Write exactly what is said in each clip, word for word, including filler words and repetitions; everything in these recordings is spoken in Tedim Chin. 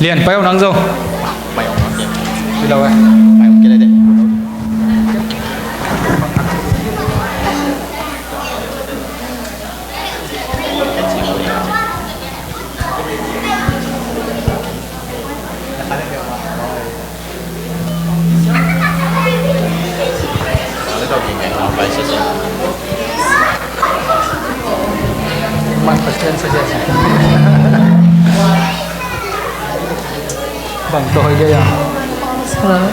Lian, pai aw nang zong. Pai aw, pai aw. Hi lo eh. Pai aw, kei lai deh. Bang tawh hi dia. Hello.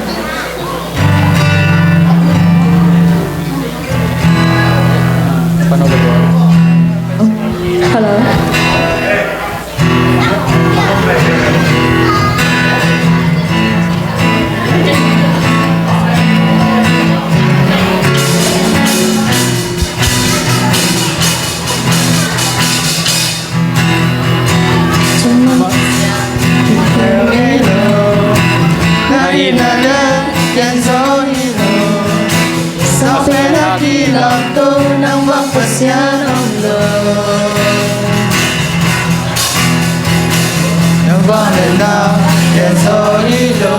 Hello. Sang pen a kilamto nang bang Pasian om lo. Na vangliatna gen zo hi lo.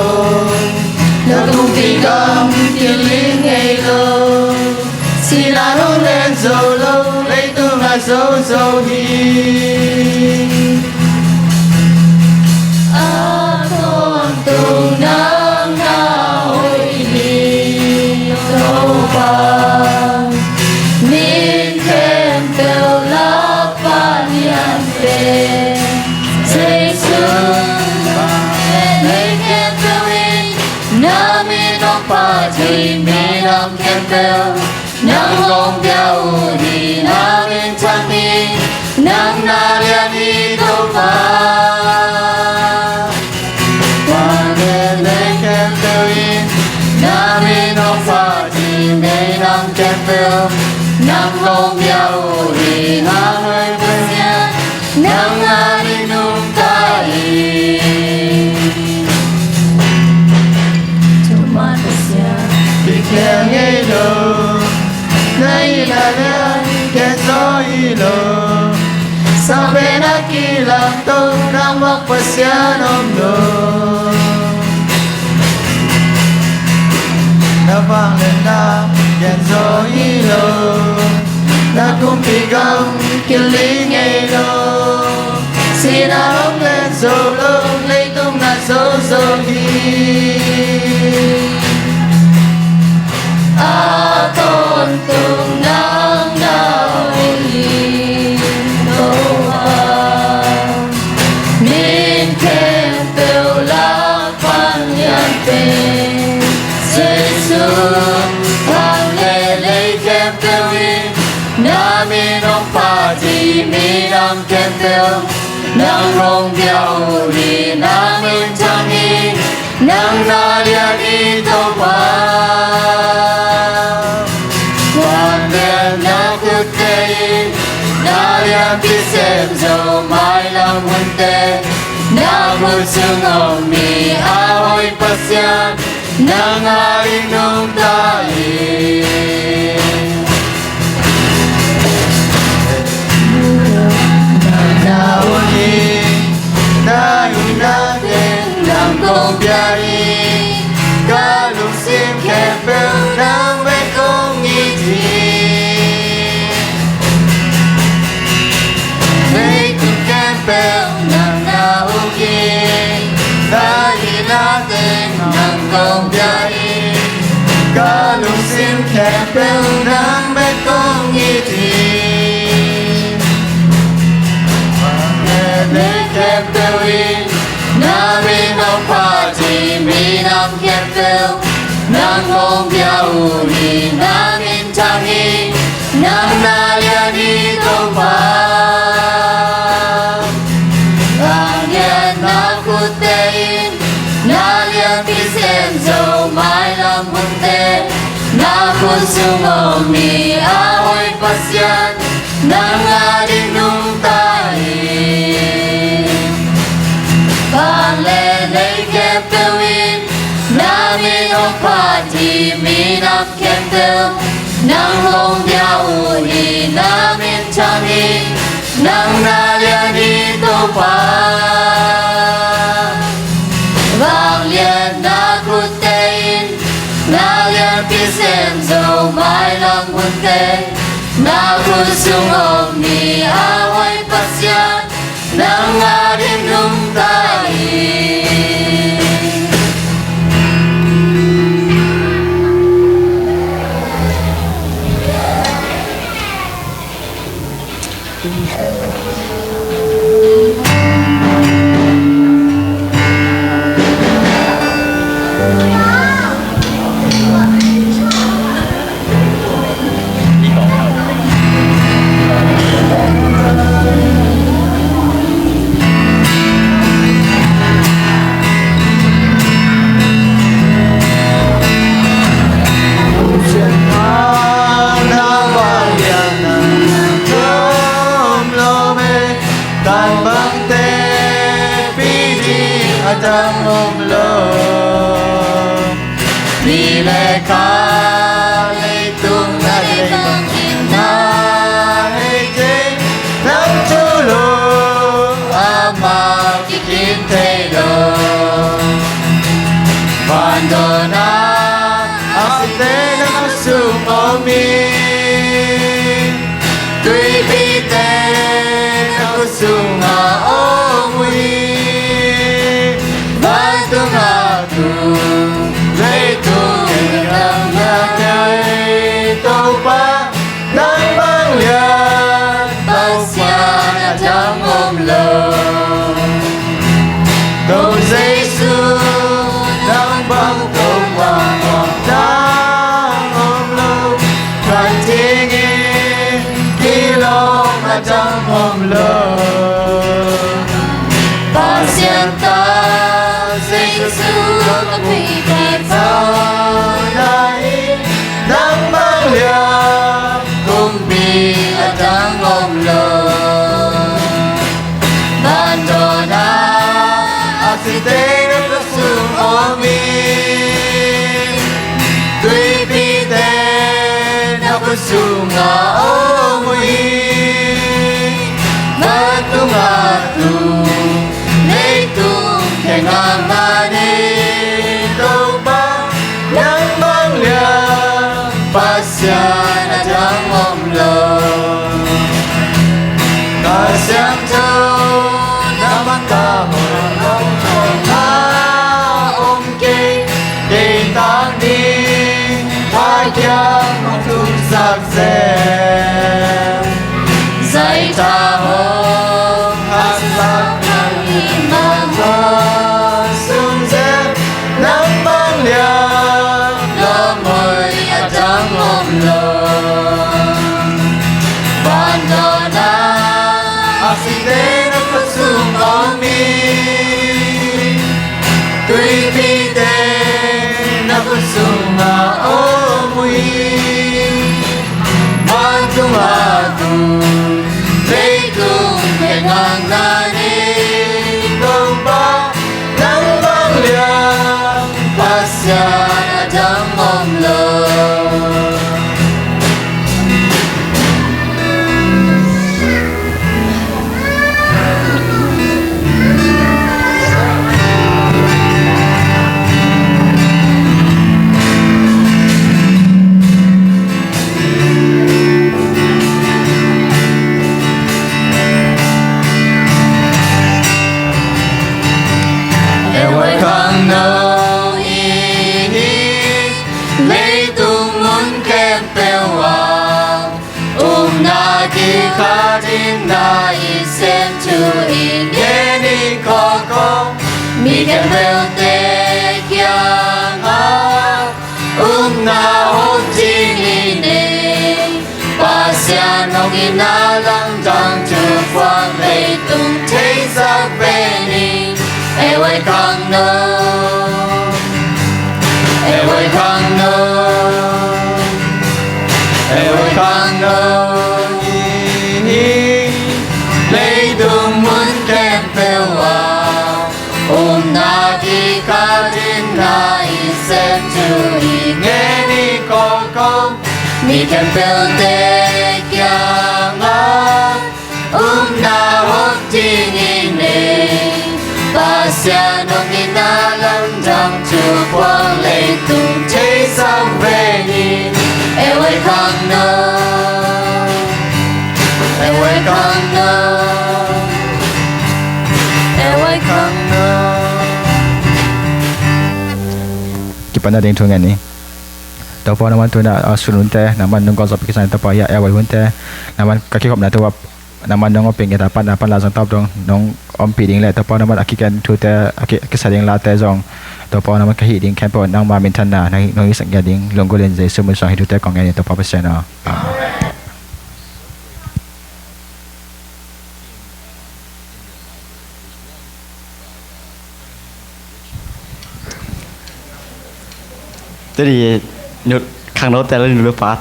Na kumpi gam kiling ngei lo. Sihna hong len zo lo, leitung a zo zo hi. A tawntung nang na hoih hi Topa. Min khempeuh lak Pasian pen Jesu. Lei khempeuh in na min hong phat hi, minam khempeuh nang kong pia uh hi, na min thang hi, nang na lian hi Topa. Vangliatna khempeuh in na min hong phat hi, minam khempeuh nang kong pia uh hi, nang hoih Pasian, nang a ding nungta hi. Thuman Pasian kikhial ngei lo. Na hihna lian gen zo hi lo. Sang pen a kilamto nang bang Pasian om lo. Na vangliatna gen zo hi lo. Na kumpi gam kiling ngei lo. Sihna hong len zo lo, leitung a zo zo hi. A tawntung nang na hoih hi Topa. Min khempeuh lak Pasian pen Jesu. Van le lei khempeuh in na min hong phat hi, minam khempeuh nang kong pia uh hi, na min thang hi, nang na lian hi Topa. Vangliatna khutte in na lianpi sem zo, mailam hunte na khut sung om hi, a hoih Pasian, nang a ding nungta hi. Na ut hi, na hihna teng nang kong pia hi, ka lungsim khempeuh nang bek kong it hi. Leitung khempeuh nang na uk hi, ka hihna teng nang kong pia hi, ka lungsim khempeuh nang bek kong it hi. Van le lei khempeuh in na min hong phat hi, minam khempeuh nang kong pia uh hi, na min thang hi, nang na lian hi Topa. Vangliatna khutte in na lianpi sem zo, mailam hunte na khut sung om hi, a hoih Pasian, nang a ding nungta hi. Van le lei khempeuh in na min hong phat hi, minam khempeuh nang kong pia uh hi, na min thang hi, nang na lian hi Topa. Mailam hunte na khut sung om ni a hoih Pasian, nang adingin nungta hi. Tang bangte pidi a dang om lo. Ni le kha leitung na dei bangin na hei kei, nang thu lo amah kikin thei lo. Vandawn a aksite na khut sung om hi. Tuipite na khut sungah om uh hi. Vantung a tung, leitung a dang na ngai Topa, nang bang lian Pasian a dang om lo. Topa Jesu, nang bang Topa a dang om lo. Khan dingin kilawm a dang om lo. Pasian ta Jesu, ka pui ka tau na hi, nang bang lian kumpi a dang om lo. Vandawn a aksite na khut sung om hi. Tuipite na khut sungah om uh hi. Vantung a tung, leitung khengah na nei Topa, nang bang lian Pasian a dang om lo. Kha Siangtho na bang ka hong om lo. Kha om kei, kei tang ding Kha kiang hong tung sak zel. Zaitha hong haksak na hi mah hong sung zel. Nang bang lian lawmhoih a dang om lo. Vandawn a aksite na khut sung om hi. Tuipite na khut sungah om uh hi. Vantung a tung, leitung khengah na nei Topa, nang bang lian Pasian a dang om lo. Ei khangno i hi, leitung mun khempeuh ah upna kikhat in na i sem thu i ngen i kawkaw. Mi khempeuhte kiangah upna hong ding i nei, Pasian hong itna lamdang thuphuak leitung theisak ve ni. Ei khangno, ei khangno, ei khangno i hi, leitung mun khempeuh ah upna kikhat in na i sem thu i ngen i kawkaw. Mi khempeuhte kiangah upna hong ding i nei, Pasian hong itna lamdang thuphuak leitung theisak ve ni. Ei na ding thu ngen ni. Topa nangman tuna a sun hunte nangman nong gawh zawh pih kisa ni Topa, hiah airway hunte nangman ka kikhopna tua nangman nong ompih ngiat a, pan a pan la zong tawp dong nong ompih ding le Topa nangman a kigen thute a ki- a kisa ding late zong Topa nangman ka hih ding khempeuh nangma minthanna nong hihsak ngiat ding lunggulhin Jesu min suang hih thute kong ngen ni Topa Pasian aw. Amen. Tadi nu khangnote le nu le pa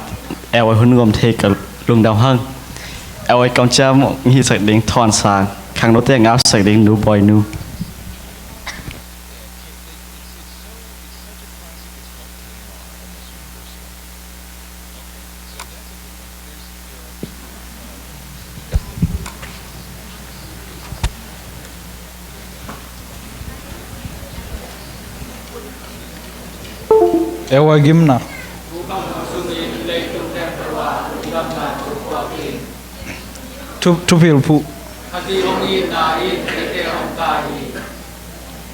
airway hun gawm thei ka lungdam hang. Airway kamciam hihsak ding Thawn Sang, khangnote ngausak ding Nu Bawi Nu. Ewa gimna. Thu, thuphilphuh.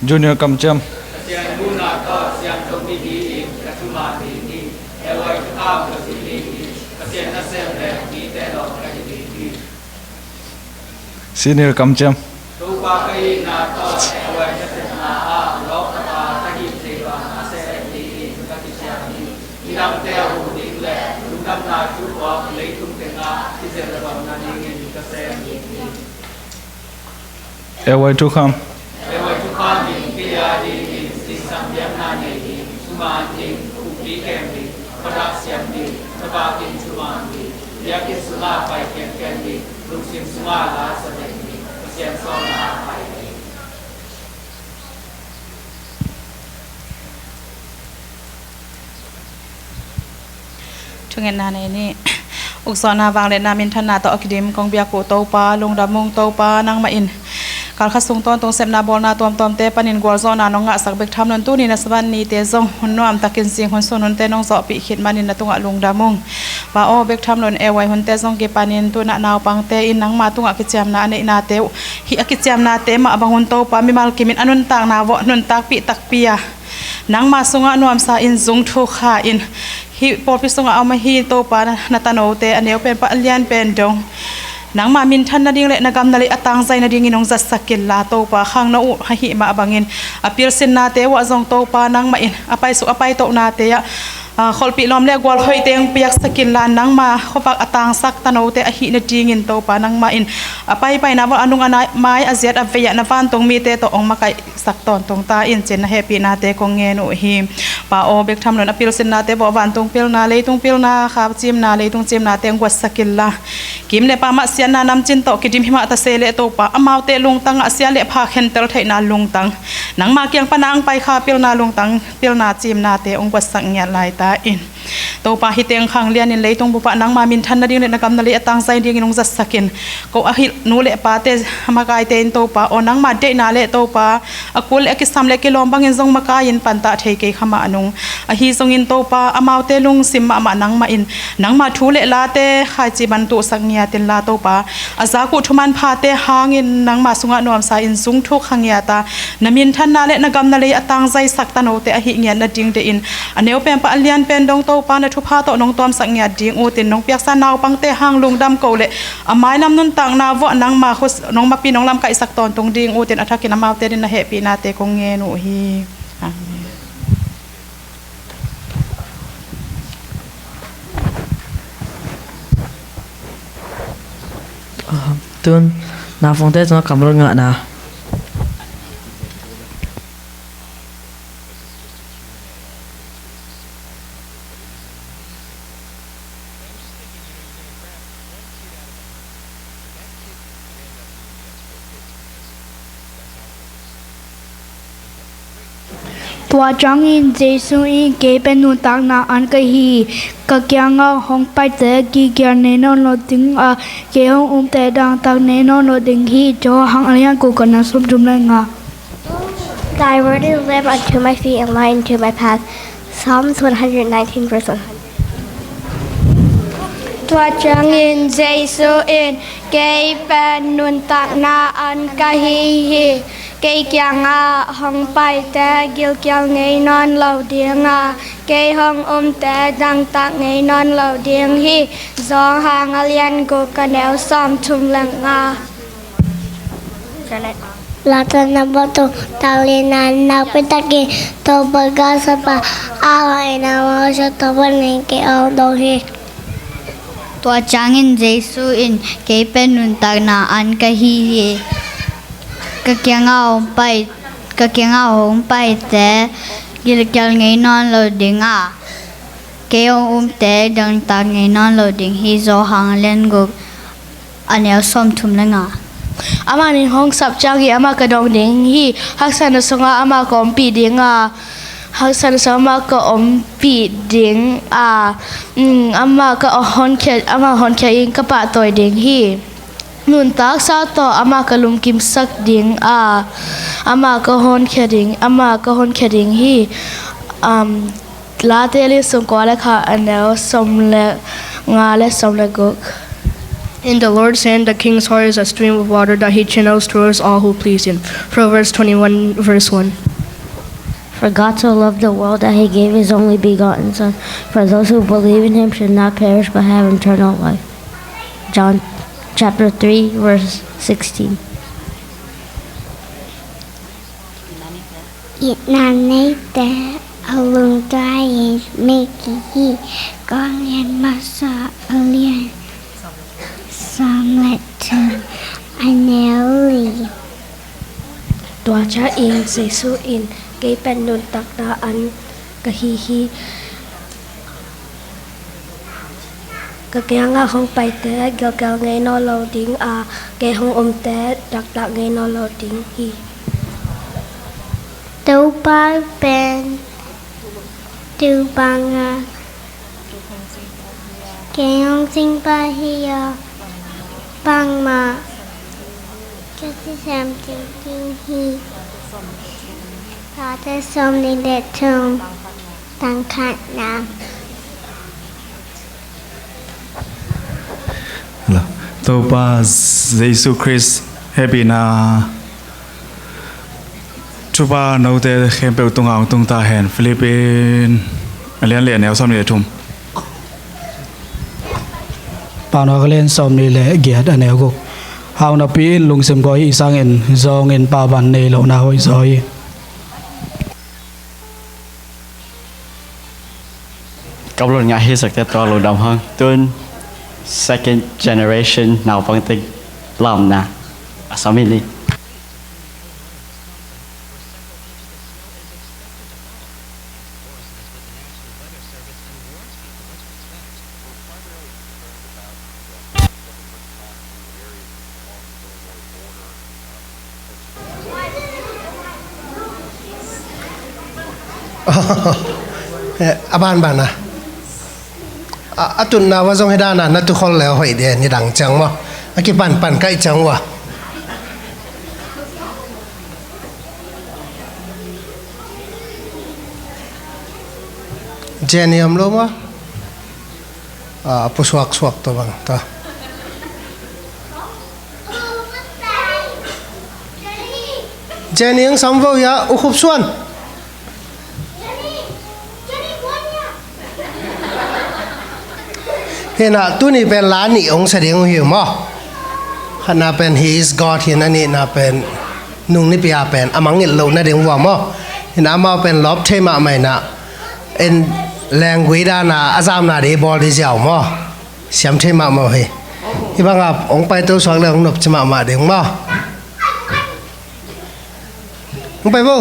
Junior kamciam. Senior kamciam. Ewa thukham. Thungetna nei ni. Ukzawhna, vangliatna, minthanna tawh a kidim kong biak uh Topa lungdam ung. Topa nangmah in kalkhat sung tawntung sepna bawlna tuamtuamte panin gualzawhna nong ngahsak bek tham loin tuni na Sabbath nite zong hun nuamtakin zing hun sun hunte nong zawhpih khit manin na tungah lungdam ung. Pa aw, bek tham loin airway hunte zong kipanin tunah naupangte in nangma tungah kiciamna a neihnate uh hih a kiciamnate mah bangun Topa mimal kimin a nuntakna vawh nuntakpih takpi a nangma sungah nuamsa in zung thuk kha in hih pawlpi sungah a om ahi Topa na tanote a neu pen pan a lian pen dong nangma minthan nading le na gam na lei a tangzai nadingin hong zatsak inla Topa khangno uh ahih mah bangin a pilsinnate uh ah zong Topa nangmah in a paisuk a paitohnate ah a, kholhpih lawm le gualhoihte hong piaksak inla nangma khuavak a tangsak tanote ahih nadingin Topa nangmah in a paipaina vawh a nung a mai a ziat a vei ah na vantung mite tawh hong makaihsak tawntung ta in ci-in na hehpihnate kong ngen uh hi. Pa aw, bek tham loin a pilsinnate vawh vantung pilna, leitung pilna, kha cimna, leitung cimnate hong guatsak inla kim le pam ah siatna namcin tawh kidim himah ta se leh Topa amaute lungtang ah siat le pha khentel theihna lungtang nangma kiang pana hong paikha pilna lungtang pilna cimnate hong guatsak ngiat lai ta in. Topa hih teng khang lianin leitung bupah nangma minthan nading le na gam na lei a tangzai dingin hong zatsak in. Ko a hilh nu le pate a makaite in Topa aw nangma deihna le Topa a kul le a kisam le kilawm bangin zong makai-in pantah thei kei kha mah nung ahi zongin Topa amaute lungsim mahmah nangmah in nangma thu le late khaici bantuhsak ngiat inla Topa a zak uh thuman phate hangin nangma sungah nuamsa in zung thuk kha ngiat a na minthanna le na gam na lei a tangzaisak tanote ahih ngiat nading deih in a neu pen pan a lian pen dong Topa na thupha tawh nong tuamsak ngiat ding utin nong piaksa naupangte hang lungdam ko le a mailam nuntakna vawh nangma khut nong mapi nong lamkaihsak tawntung ding utin a thakin amaute din na hehpihnate kong ngen uh hi. Amen. Tun naupangte tungah kammal ngahna. Tua ciangin Jesu in, "Kei pen nuntakna an ka hi hi. Ka kiangah hong paite kikhel nei nawn lo ding a, kei hong umte dangtak nei nawn lo ding hi." Johan a lian kua, a neu sawmthum le nga. Thy word is a lamp unto my feet and light unto my path. Psalms one hundred nineteen, verse one hundred. Tua ciangin Jesu in, "Kei pen nuntakna an ka hi hi. Kei kiangah hong paite gilkial ngei nawn lo ding a, kei hong umte dangtak ngei nawn lo ding hi. Johan a lian guk, a neu sawmthum le nga. Late number two. Tang lina nakpi takin Topa galsapa a hong ina mawsa Topa ning kei hong dong hi. Tua ciangin Jesu in, "Kei pen nuntakna an ka hi hi. Ka kiangah hong pai, ka kiangah hong paite gilkial ngei nawn lo ding a, kei hong umte dangtak ngei nawn lo ding hi." Johan a lian guk, a neu sawmthum le nga. Amah in hong sap ciangin amah ka dong ding hi. Haksatna sungah amah ka ompih ding a, haksatna sungah amah ka ompih ding a, mm, amah ka honkhia, amah honkhia in ka pahtawi ding hi. Nuntaksa tawh amah ka lungkimsak ding a, amah ka honkhia ding, amah ka honkhia ding hi. Um, Late a lian sawmkua le khat, a neu sawm le nga le sawm le guk. In the Lord's hand, the king's heart is a stream of water that he channels towards all who please him. Proverbs twenty-one, verse one. For God so loved the world that he gave his only begotten Son, for those who believe in him should not perish but have eternal life. John chapter three, verse sixteen. Itna neite a lungtuai in miki hi. Korinth masa a lian sawm le thum, a neu li. Tua ciangin Jesu in, "Kei pen nuntakna an ka hi hi. Ka kiangah hong paite gilkial ngei nawn lo ding a, kei hong umte dangtak ngei nawn lo ding hi." Topa pen tu bangah kei hong singpa hi a, bangmah ka kisem ding hi. Late sawmnih le thum, tang khatna. Topa Jesu Khrist hehpihna, thupha note khempeuh tungah hong tung ta hen. Philippi a lian li, a neu sawmnih le thum. Paunak a lian sawmnih le giat, a neu guk. Hau napi-in lungsim gawh ihih sangin zawngin pahban nei lohna hoih zaw hi. Ka upload ngah hi sakte, tua lungdam hang. Tun second generation naupangte lamna a sam hi ni. Eh, a banban a, a, a tutna uh a zong hi dan a, na tukhol le hoih den, nidang ciang maw, a kipanpan kaih ciang uh a. Jenny om lo maw? A, a pusuaksuak tawh bang ta. Jenny, ang sam vo hia, U Khup Suan. Hi na, tuni pen la nih hong sa ding uh hi maw. Khatna pen He is God hi na, nihna pen nung nipi a pen a mangngilh loh nading uh a maw. Hi na, amau pen lawp thei mahmah hi na, en lengui dan a a zamna ding bawl ding ziau maw. Siam thei mahmah uh hi. Hih bang a hong paito suak le hong nopci mahmah ding maw. Hong pai bo.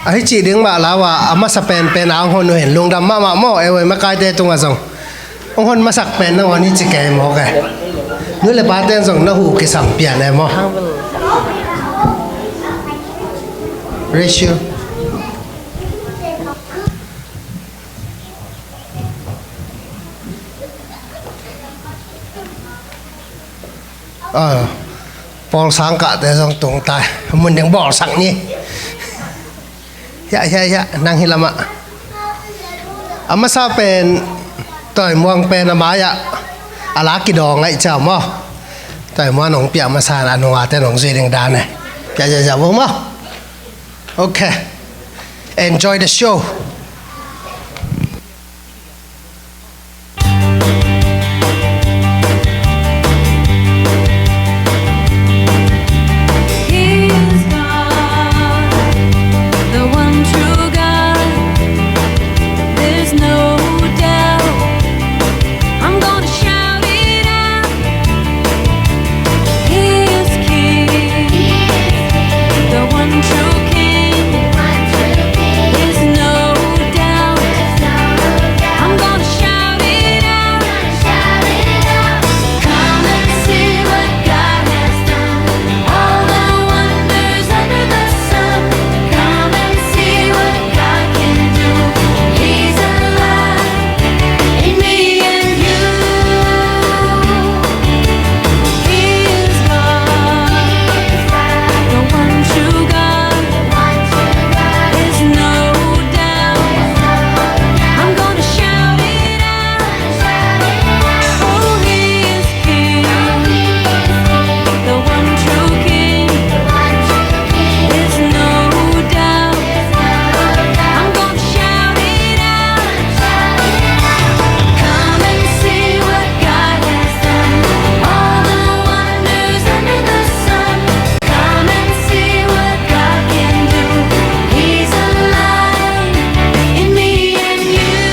Ahi cih ding mah lau a, a masa penpen a hong hon uh hen, lungdam mahmah maw, ei, ei, makaite tungah zong. Hong hon masak pen nangawn hi ci kei maw ke. Nu le pate zong na huh kisam pian e maw. Ratio. Ah, Paul sang kahte zong tung tai. Mun ding bawlsak ni. Hiah, hiah, hiah, nang hi lamah. A masa pen, Tawi Muang pen a mai-ah a la kidawng ahih ciang maw. Taimua nong piak masa a nungate nong zui ding dan e. Piak ziahziah vo maw. Okay. Enjoy the show. He is God, the one true God. There's no doubt. I'm gonna shout it out. He is King, the one true King. There's no doubt. I'm gonna shout it out. Come and see what God has done. All the wonders under the sun. Come and see what God can do. He's alive in me and you. He is God, the one true God. There's no doubt. I'm gonna shout it out. Oh, He is King, the one true King. There's no doubt. I'm gonna shout it out. Come and see what God has done. All the wonders under the sun. Come and see what God can do. He's alive in me and you.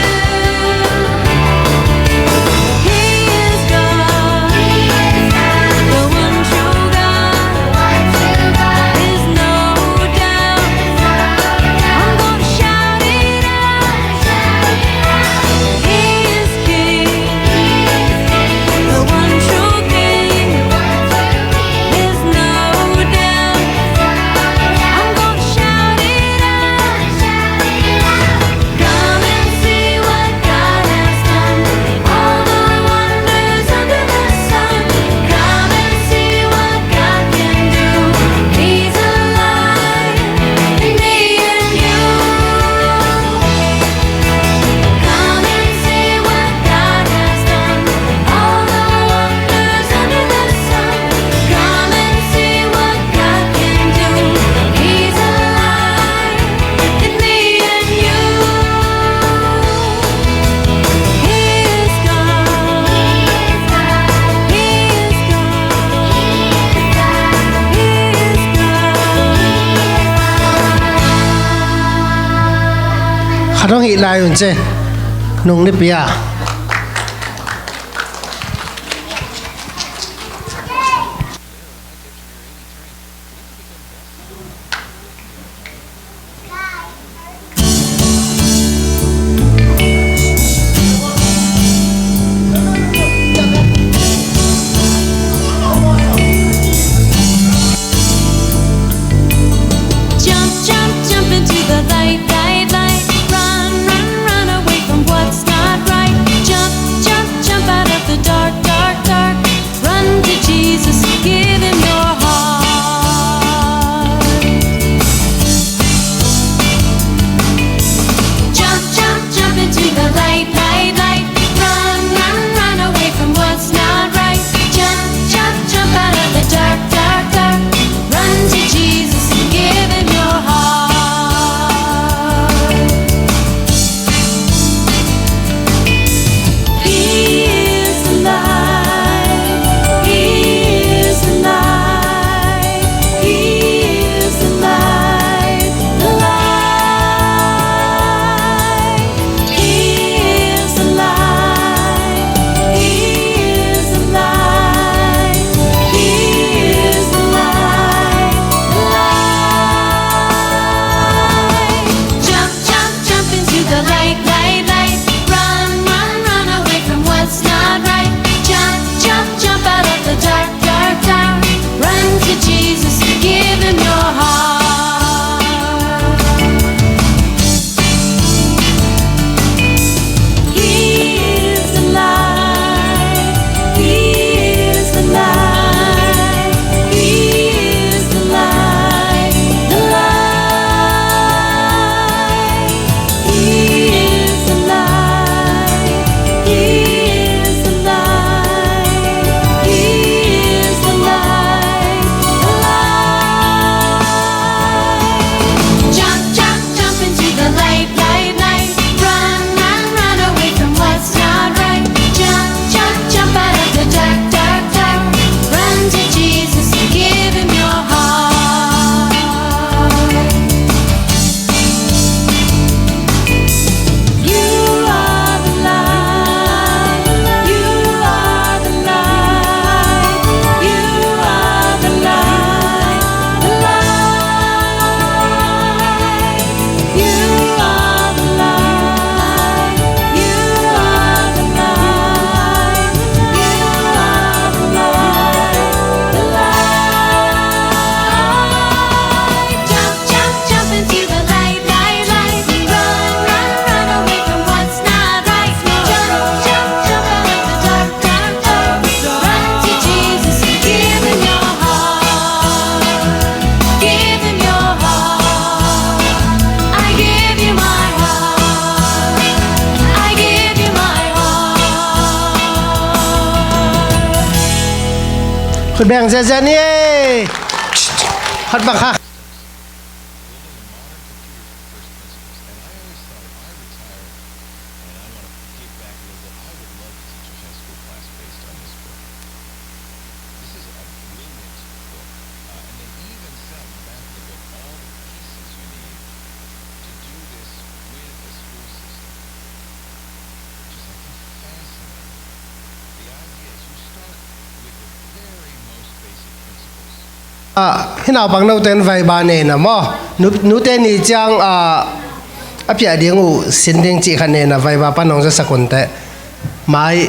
He is God, the one true God. There's no doubt. I'm gonna shout it out. He is King, the one true King. There's no doubt. I'm gonna shout it out. Come and see what God has done. All the wonders under the sun. Come and see what God can do. He's alive in me and you. Come and see what God has done. All the wonders under the sun. Come and see what God can do. He's alive in me and you. He is God. He is God. He is God. He is God. Khat hong hih lai un ci. Nung nipi a. Jump, jump, jump into the light, light, light. Run, run, run away from what's not right. Khut beng ziahziah ni ei. Khat bang kha. Ah, hih naupang note in vaiba nei na maw? Nu, nute ni ciang, ah, a piah ding uh sin ding cih khat nei na, vaiba pan hong zasak un teh. Mai,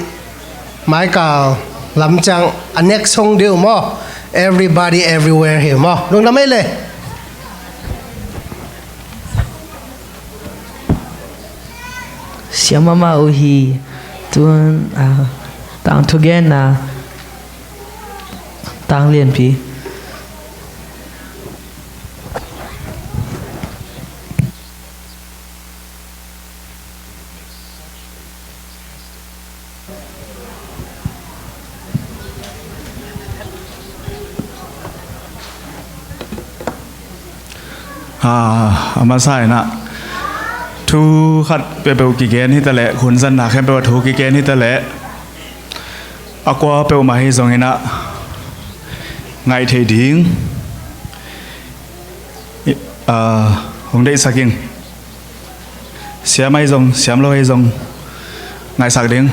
mai kal lam ciang a next hong ding uh maw? Everybody everywhere hi maw? Lungdam ei le. Siam mahmah uh hi. Tun, ah, tangthu genna Tang Lianpi. Ah, a masa in ah thu khat peuhpeuh kigen hi ta leh, hun zanna khempeuh ah thu kigen hi ta leh, a kua peuhmah hi zongin ah ngaih theih ding, ah, hong deihsak ing. Siam ahi zong, siam lo ahi zong, ngaihsak ding.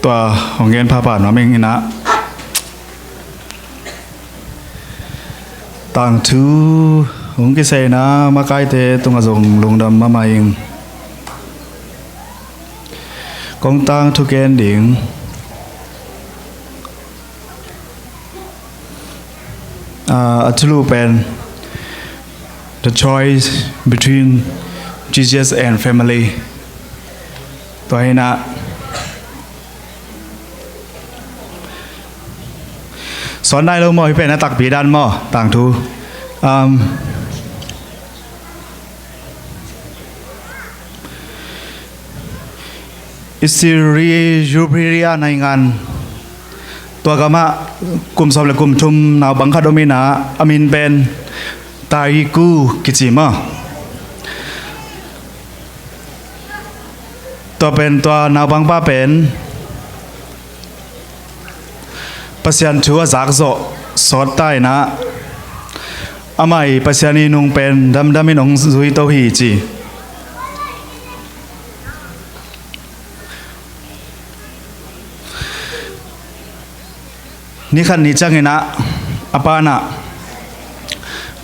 Tua hong gen phapha nuam ing in ah. Tangthu hong kisai in ah makaite tungah zong lungdam mahmah ing. Kong tangthu ken ding. Ah, a thulu pen The Choice Between Jesus and Family. Tua hi in ah, suan nai lo maw, hih pen a takpi dan maw, tangthu. Um, Israel Jubilee naingan tua gamah kum sawm le kum thum naupang khat om in ah, a min pen Taiku kici maw. Tua pen, tua naupangpa pen Pasian thu a zakzawh sawt ta in ah, amah i Pasian i nung pen damdam in hong zui to hi ci. Ni khat ni ciangin ah, a pa in ah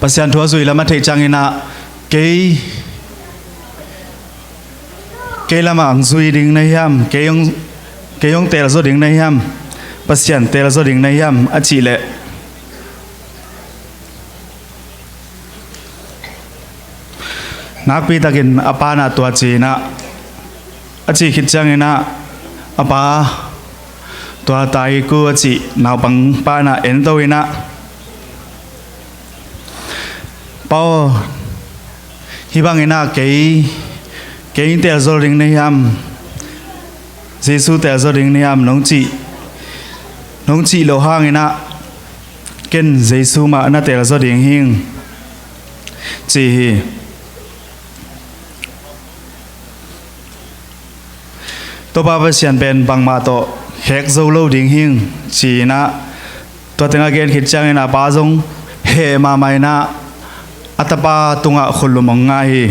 Pasian thu a zui lam a theih ciangin ah, kei, kei lamah hong zui ding na hiam, kei hong, kei hong teel zaw ding na hiam, Pasian teel zaw ding na hiam a cih leh, nakpi takin a pa in ah tua ci in ah, a cih khit ciangin ah, a pa, tua Taiku a cih naupangpa in ah en to in ah, Pa aw, hih bangin ah kei, kei teel zaw ding na hiam, Jesu teel zaw ding na hiam nong cih, nong cih loh hangin ah, ken Jesu mah na teel zaw ding hing ci hi. Topa Pasian pen bangmah tawh khek zo lo ding hing ci in ah, tua teng a gen khit ciangin a pa zong heh mahmah in ah, a tapa tungah khut lum hong ngah hi.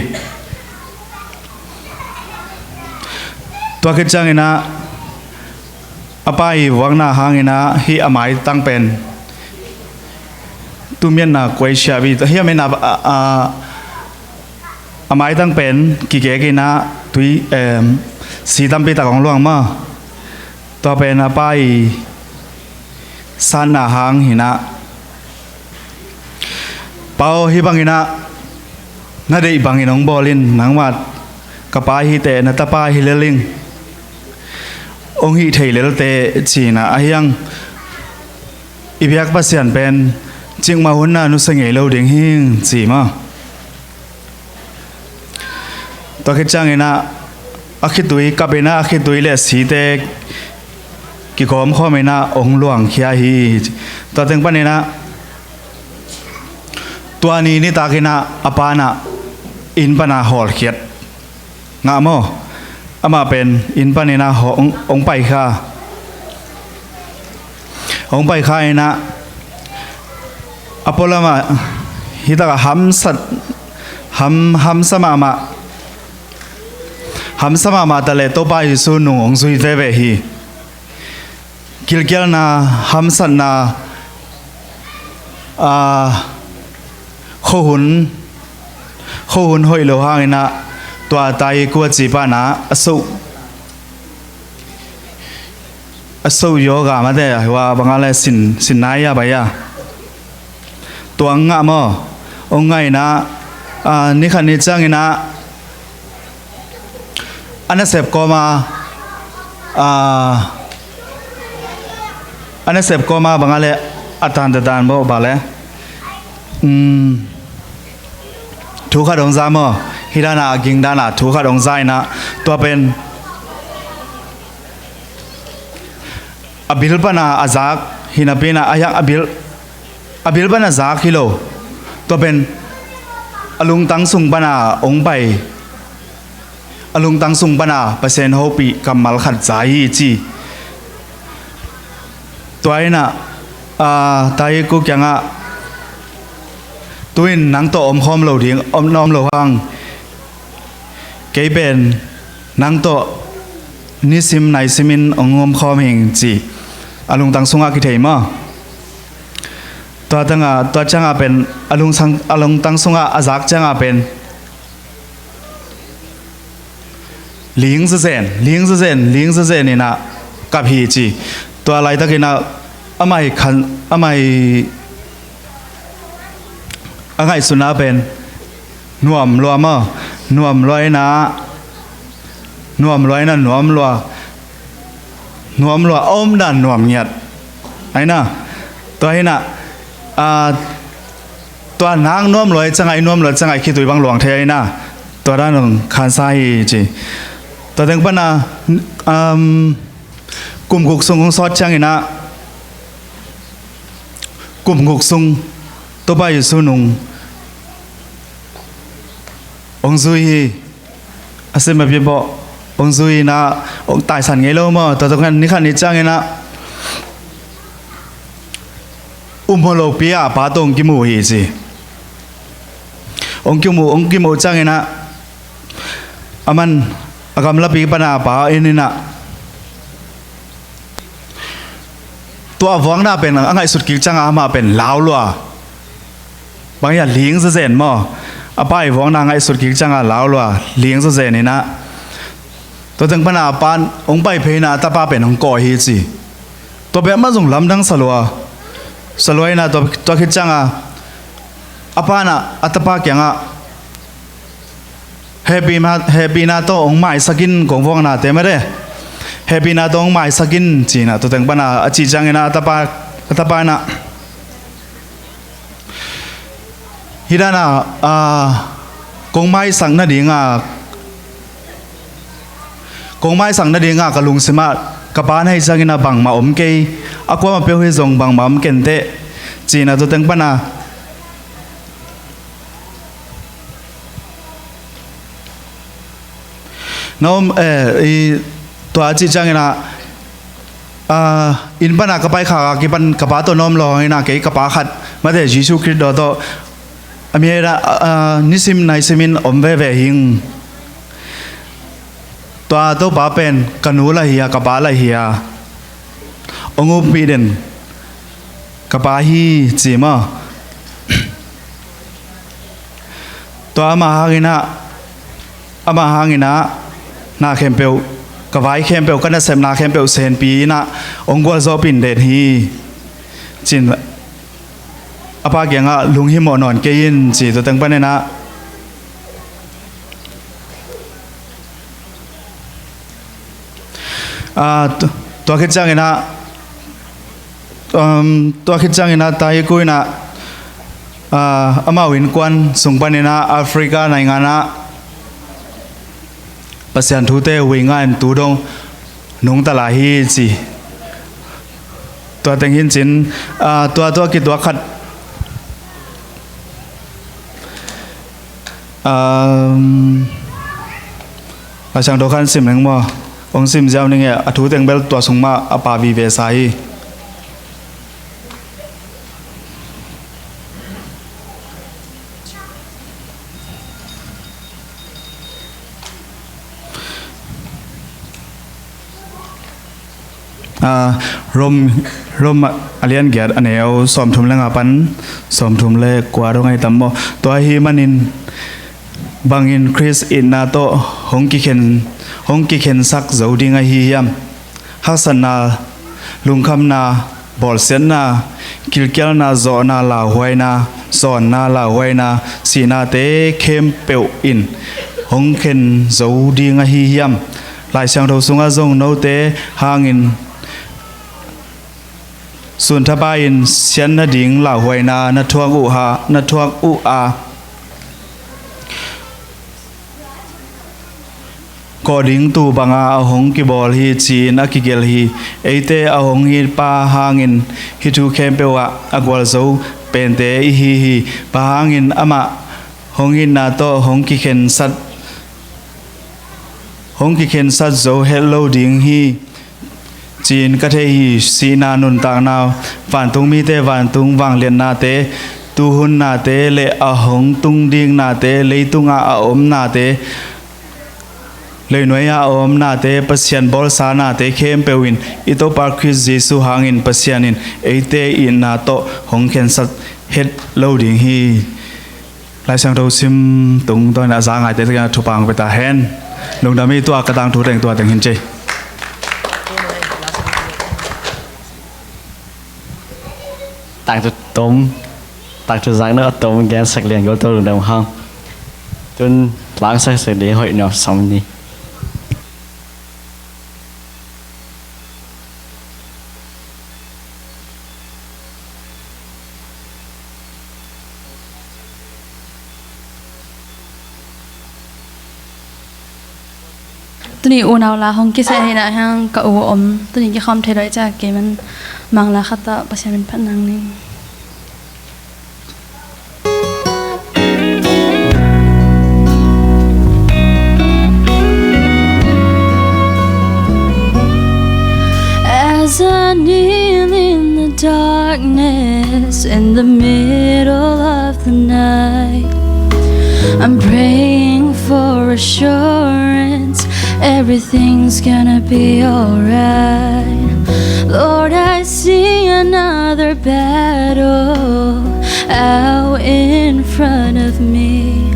Tua khit ciangin ah, a pa i vuakna hangin ah, hih a maitang pen, tumiatna kuaisiahpi, hih a min a, a, a, a maitang pen kikek in ah, tui, em, si tampi tak hong luang maw. Tua pen a pa i satna hang hi in ah, Pa aw, hih bangin ah na deih bangin hong bawl in, nangmah ka pa hi teh, na tapa hi lel ing, hong hih thei lel teh ci in ah, ahi hang i biak Pasian pen cikmah hun ah nusia ngei lo ding hing ci maw. Tua khit ciangin ah, a khitui, kap in ah a khitui le site kikawmkhawm inah hong luangkhia hi. Tua teng paninah tua ni nitakinah a panah inn panah hawlkhiat ngah maw? Amah pen inn paninah hong, hong paikha. Hong paikha inah a pualamah hitakah hamsat, ham, hamsa mahmah, hamsa mahmah taleh Topa Jesu nung hong zui veve hi. Gilkialna, hamsatna, a, khuahun, khuahun hoih lo hanginah tua tai kua ci panah a soh, a soh yoga mate hua bangale sin, sin nai a bai a. Tua ngah maw? Hong ngah inah, a, nikhat ni cianginah a nasep kawma, a, a nasep kawma bangale a tan ta tan maw bale. Um, thu khat hong za maw? Hidana a gingdana thu khat hong za inah tua pen a bil pana a zak hinapinah a hiak a bil, a bil pana zak hi lo. Tua pen a lungtang sung pana hong pai, a lungtang sung pana Pasian hopih kammal khat za hi ci. Tua inah, a, tai kua kiangah tu-in nang tawh omkhawm lo ding, om, om lo hang. Kei pen nang tawh nisim naisimin hong omkhawm hing ci a lungtang sungah kithei maw? Tua tangah, tua ciangah pen a lungsang, a lungtang sungah a zak ciangah pen ling zazen, ling zazen, ling zazen inah kap hi ci. Tua laitakinah amah i khan, amah i a ngaihsutna pen nuam lua maw? Nuam lua inah, nuam lua inah, nuam lua, nuam lua a omdan nuam ngiat. Aina tua hinah, a, tua nang nuam lua i ciangah, i nuam lua ciangah i khitui bang luang thei aina tua dan hong khansa hi ci. Tua teng pana, um, kum guk sung hong sawt cianginah kum guk sung Topa Jesu nung hong zui hi. A sim a pipawh hong zui inah hong taisan ngei lo maw? Tua tua khan nikhat ni cianginah um hawh lopi ah a pa tawh hong kimu hi ci. Hong kimu, hong kimu cianginah a man a gamlapi pana a pa en inah tua a vuakna pen a ngaihsut kik ciangah amah pen lau lua. Bang hiah ling zazen maw? A pa i vuakna a ngaihsut kik ciangah lau lua, ling zazen inah tua teng pana a pa hong pai phei inah a tapa pen hong kawh hi ci. Tua pen amah zong lamdang sa lua, sa lua inah tua, tua khit ciangah a panah a tapa kiangah hehpihna, hehpihna tawh hong maisak in kong vuaknate mate. Hehpihna tawh hong maisak in cinah tua teng pana a cih cianginah a tapa, a tapa inah hidana, a, kong maisak nadinga, kong maisak nadinga ka lungsimah ka pa na hi cianginah bangmah om kei, a kuamah peuh hi zong bangmah om kenteh cinah tua teng pana na om, eh, i, tua a cih cianginah, ah, inn pana ka pai khak a kipan ka pa tawh na om lo inah kei ka pa khat mate Jesu Khrist daw tawh a mi inah, ah, nisim naisimin om veve hing. Tua Topa pen ka nu lah hi a, ka pa lah hi a, hong umpih den ka pa hi ci maw? Tua amah hanginah, amah hanginah na khempeuh, ka vai khempeuh, ka nasepna khempeuh senpi inah hong gualzawhpih den hi cin a pa kiangah lunghimawh nawn kei in ci. Tua teng paninah, ah, tu-, tua khit cianginah, um, tua khit cianginah tai kua inah, ah, amau innkuan sung paninah Africa nainganah Pasian thute hui nga in tu dong nungta lai hi ci. Tua teng hi in cin, ah, tua, tua kituak khat. Um, Laisiangtho khat sim ning maw. Hong sim ziau ning e, a thu teng bel tua sung mah a pha vive sa hi. Ah, Rom, Rom a lian giat, a neu sawmthum le nga pan sawmthum le kua dong ahi tam maw. Tua ahih manin bangin Khrist itna tawh hong kikhen, hong kikhensak zo ding ahi hiam? Haksatna, lungkhamna, bawlsiatna, gilkialna, zawhna, lauhuaina, zawnna, lauhuaina, sihnate khempeuh in hong khen zo ding ahi hiam? Laisiangtho sungah zong note hangin sun thapai-in siat nading lauhuaina na thuak uh a, na thuak uh a, kawh ding tuu banga a hong kibawl hi ci-in a kigelh hi. Eite a hong it Pa hangin hih thu khempeuh ah a gualzo pente i hi hi. Bang hangin amah hong itna tawh hong kikhensat, hong kikhensat zo het lo ding hi ci-in ka thei hi. Sihna, nuntakna, vantung mite vantung vangliatnate, tuhun nate le a hong tung ding nate, leitungah a om nate, leinuai-ah a om nate, Pasian bawlsa nate khempeuh in i Topa Khrist Jesuh hangin Pasian in eite itna tawh hong khensat het lo ding hi. Laisiangtho sim tung tawh a za ngaite tengah thupha hong pia ta hen. Lungdam hi. Tua ka tangthu teng tua teng hi in ci. Tangthu tom, tangthu zakna a tom gensak liangko tawh lungdam hang. Tun langsak sak ding hoih nuam sam ni. Tuni unau la hong kisai hi na hiang, ka u om. Tuni kikhawm thei lo ahih ciang kei man Mangla khat tawh Pasian min phat nang ning. As I kneel in the darkness, in the middle of the night, I'm praying for assurance, everything's gonna be alright. Lord, I see another battle out in front of me.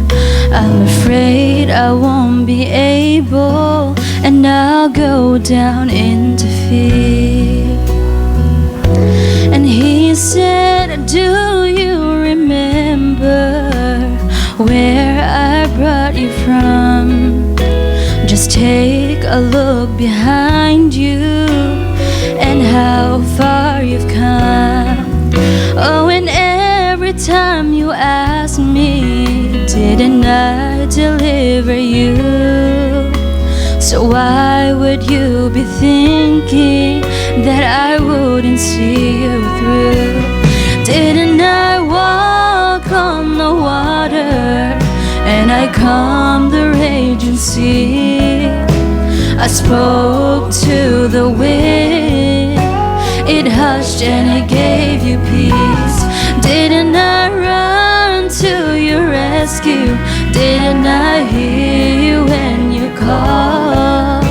I'm afraid I won't be able, and I'll go down in defeat. And he said, "Do you remember where I brought you from? Just take a look behind you and how far you've come. Oh, and every time you ask me, didn't I deliver you? So why would you be thinking that I wouldn't see you through? Didn't I walk on the water and I calmed the raging sea? I spoke to the wind, it hushed and it gave you peace. Didn't I run to your rescue? Didn't I hear you when you called?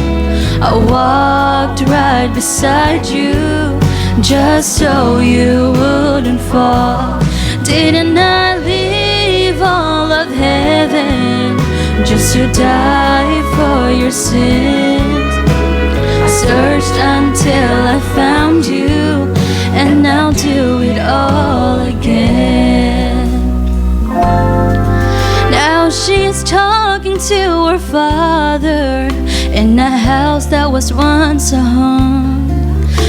I walked right beside you just so you wouldn't fall. Didn't I leave all of heaven just to die for your sins? I searched until I found you, and I'll do it all again." Now she's talking to her father in a house that was once a home.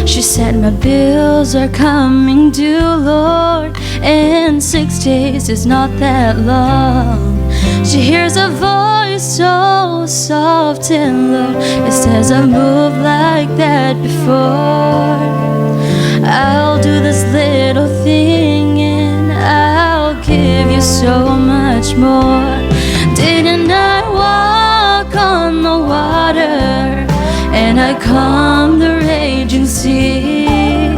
She said, "My bills are coming due, Lord, and six days is not that long." She hears a voice so soft and low. It says, "I've moved like that before. I Didn't I walk on the water and I calmed the raging sea?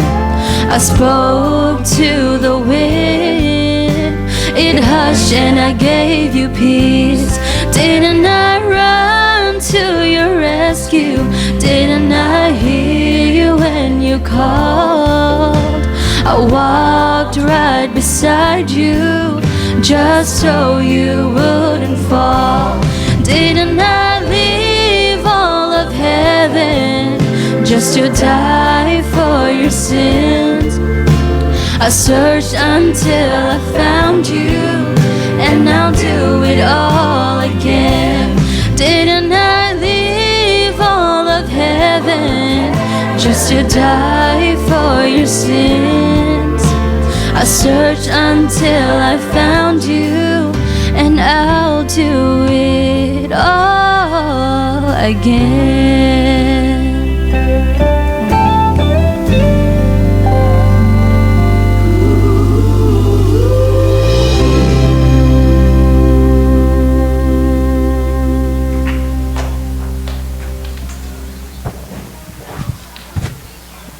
I spoke to the wind, it hushed and I gave you peace. Didn't I run to your rescue? Didn't I hear you when you called? I walked right beside you just so you wouldn't fall. Didn't I leave all of heaven just to die for your sins? I searched until I found you, and I'll do it all again. Didn't I leave all of heaven just to die for your sins? I searched until I found you, and I'll do it all again.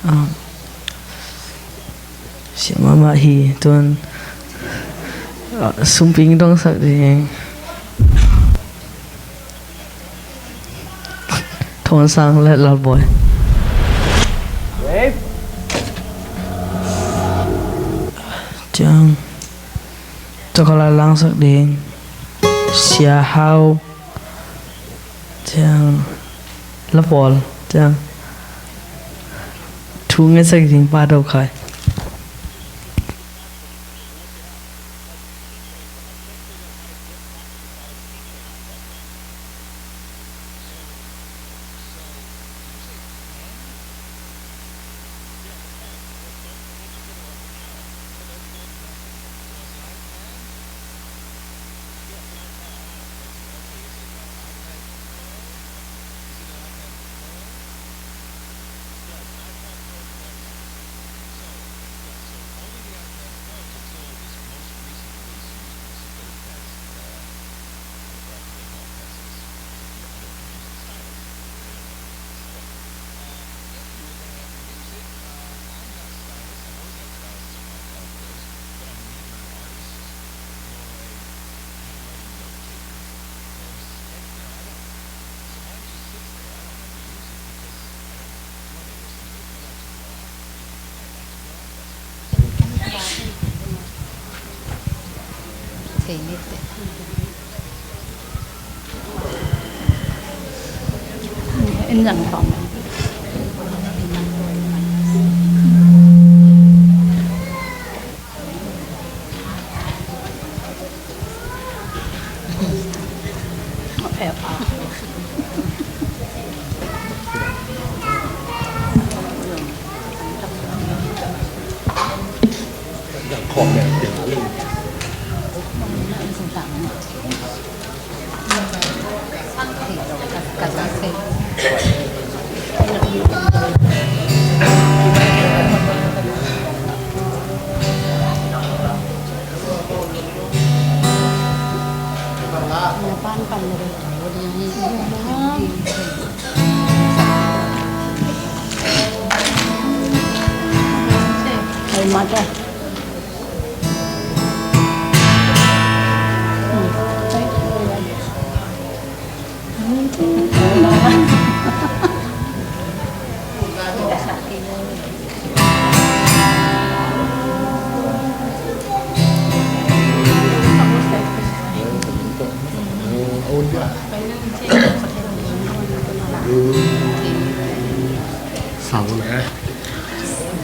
Ah, siam mahmah hi. Tun, ah, sumping dongsak ding. Thawnsang le Lalbawi. Ciang. Tua ka la langsak ding Sia Hau. Ciang, La Pawl. Ciang, thu ngetsak ding Pa Do Khai.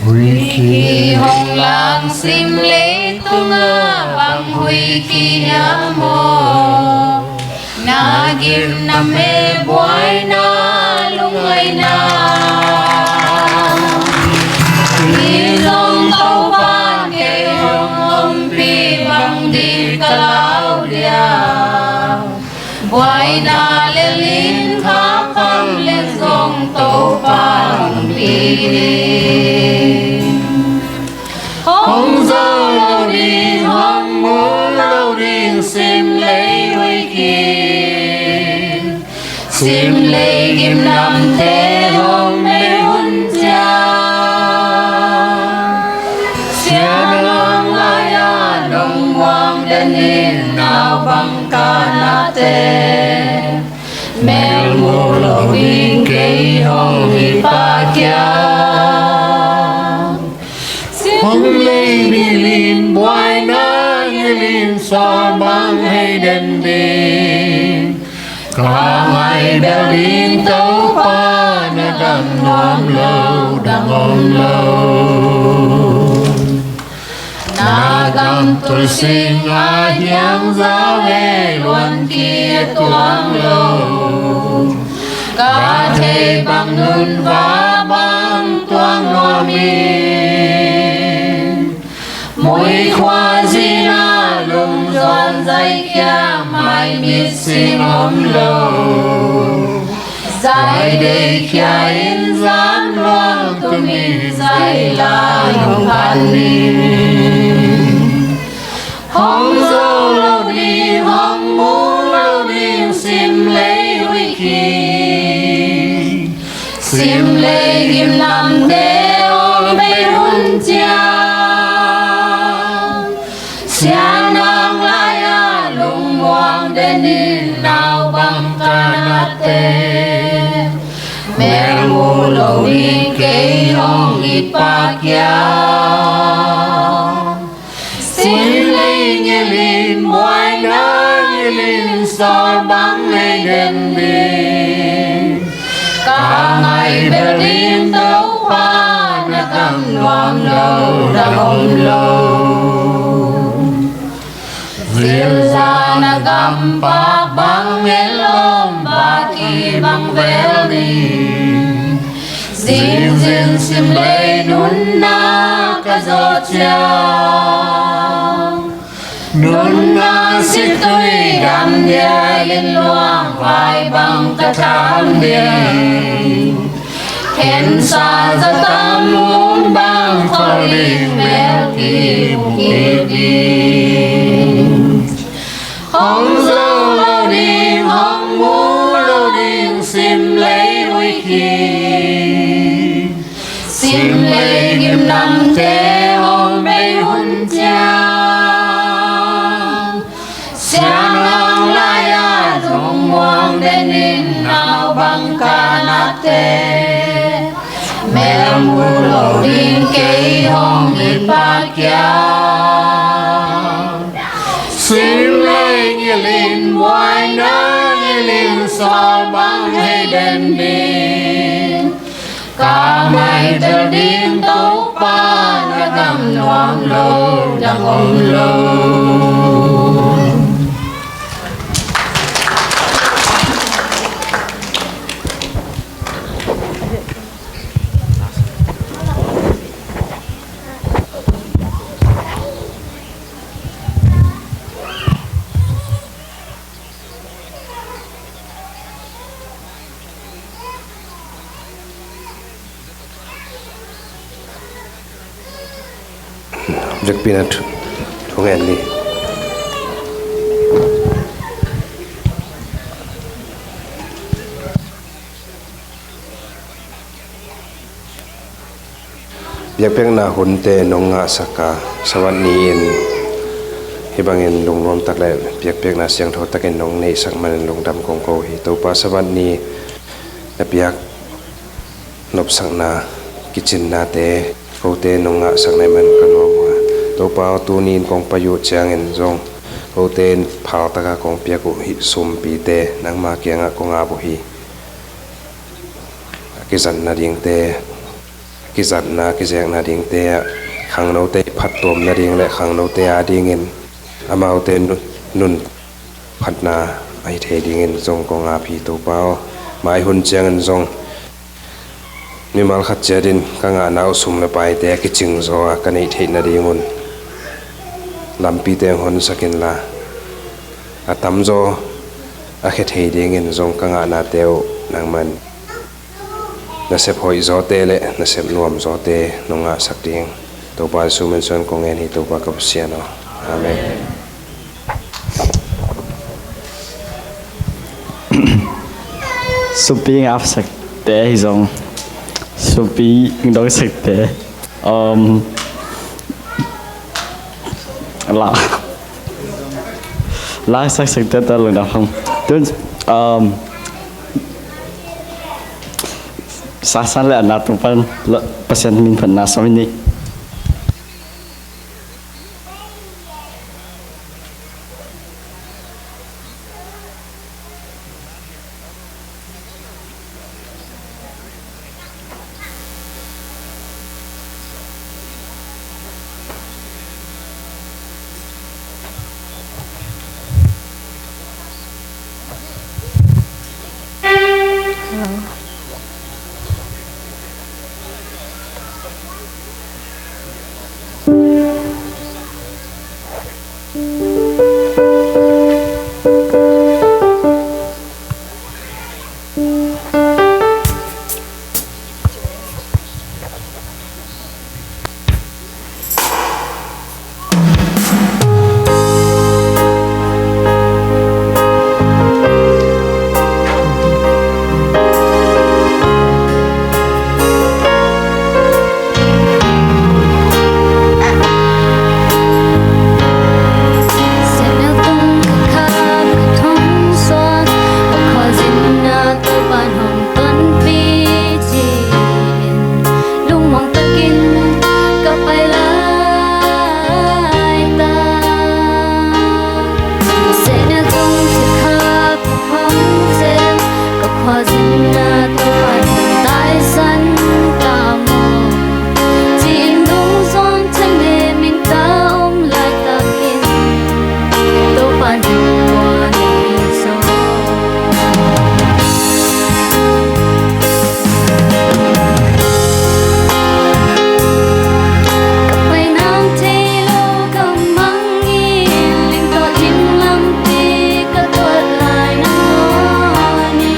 Huiki hong lang sim leitungah bang huiki hiam maw? Na gimna me buaina lungngaihna. Hi zong Topa kei hong ompih bang ding ka lau dia. Buaina le lin kha kham le zong Topa hong pi ding. Hong zo lo ding, hong mu lo ding, sim le Naupang kanate, melmu lo ding kei hong i Pa kiang. Sim lei ngilin buaina, ngilin sawl bang hei den ding. Ka ngai bel ding Topa, na gam nuam lo dang om lo. Na gam tul sing a hiang za vei luan ki a tuang lo. Ka thei bang nun va bang tuang nuam in. Mui khua zina lungzuan zai kia mai mit sing om lo. Zai dei kia in zam luang tumi zai lai hong phan ni. Hong zo lo ding, hong mu lo ding, sim lei huih hi. Sim lei gimnamte hong bei hun ciang. Sianang lai-a lungmuang den in naupang kanate. Melmu lo ding kei hong i Pa kiang. Sim lei ngilin buaina, ngilin sawl bang hei den ding. Ka ngai bel ding Topa, na gam nuam lo dang om lo. Zilza na gam pa bang en lom, ba ki bang vel ding. Zingzin sim lei nunna ka zo ciang. Nunna situi dam dia, inn luang vai bang ka tham dia. Khensa za tam lung bang khol ding mel ki bukit ding. Hong zo lo ding, hong mu lo ding, sim lei huih hi. Sim lei gimnamte hong bei hun ciang. Sianang lai-a lungmuang den in naupang kanate. Melmu lo ding kei hong i Pa kiang. Sim lei ngilin buaina, ngilin sawl bang hei den ding. Ka ngai bel ding Topa, na gam nuam lo dang om lo. Biakpiakna thu, thungen ni. Biakpiakna hunte nong ngahsak a, Sabbath ni-in hih bangin lungnuam tak le biakpiakna siangtho takin nong neihsak manin lungdam kong ko hi. Topa, Sabbath ni na piak nopsakna, kicinnate kote nong ngahsak na hih man ka nuam uh a. Topa aw, tuni-in kong pai uh ciangin zong kote in phaltaka kong piak uh hih sumpite nangma kiangah kong ap uh hi. A kizatna dingte, kizatna, kizekna dingte ah khangnote i phattuam nading le khangnote adingin amaute nun, nun phatna ahi thei dingin zong kong ap hi, Topa aw. Mai hun ciangin zong mimal khat ciatin ka ngahna uh sum le paite a kicing zaw a ka neih theih nadingun lampite hong honsak inla, a tamzaw a khia thei dingin zong ka ngahnate uh nangman nasep hoih zawte le nasep nuam zawte nong ngahsak ding Topa Jesu min suang kong ngen hi, Topa ka Pasian aw. Amen. Supi ngapsakte hi zong, supi dongsekte, um, la. Langsang sangte tawh lungdam hang. Tun, um, Sangsan le a na tung pan la, Pasian min phatna sawm ni. Lungmuang takin ka pai lai ta. Sehnel tung khit kha ka hong zel, ka khuazinna Topa'n hong taisan ta maw, ci-in lungzuang thanem in ka om laitakin Topa'n hong guan hi zaw. Ka pai nang thei lo ka mangngilh, ling tawh dim lampi ka tuat lai nangawn hi.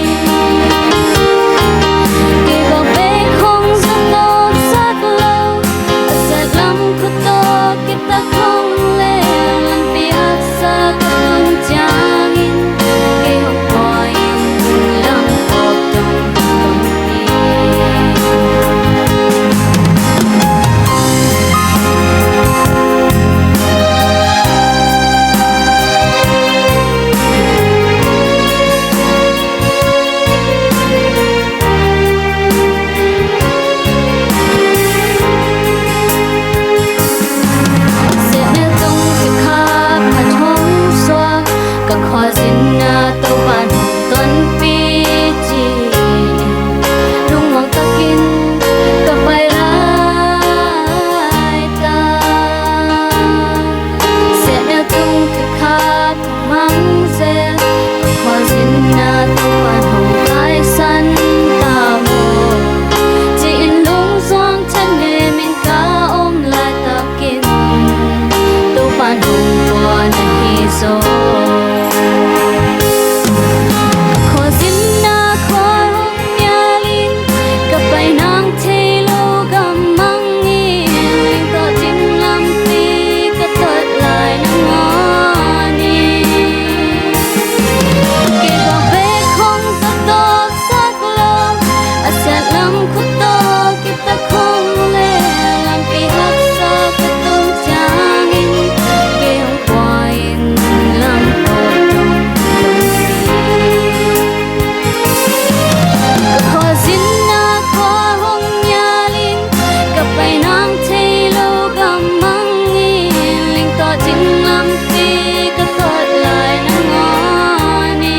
Kei bang bek hong zat tawk sak lo, a siat lam khut tawh kip tak hong leh, lampi haksa ka tun ciangin kei hong pua in, lam kawk dong hong hi. Sehnel tung khit kha phat hong suak, ka khuazinna Topa'n hong tonpih ci-in, lungmuang takin ka pai lai ta. Sehnel tung khit kha ka hong zel, ka khuazinna Topa'n hong taisan ta maw, ci-in lungzuang thanem in ka om laitakin Topa'n hong guan hi zaw. Ka khuazinna khua hong nial in, ka pai nang thei lo ka mangngilh, ling tawh dim lampi ka tuat lai nangawn hi. Kei bang bek hong zat tawk sak lo, a siat lam khut tawh kip tak hong leh, lampi haksa ka tun ciangin kei hong pua in, lam kawk dong hong hi. Ka khuazinna khua hong nial in, ka pai nang thei lo ka mangngilh, ling tawh dim lampi ka tuat lai nangawn hi.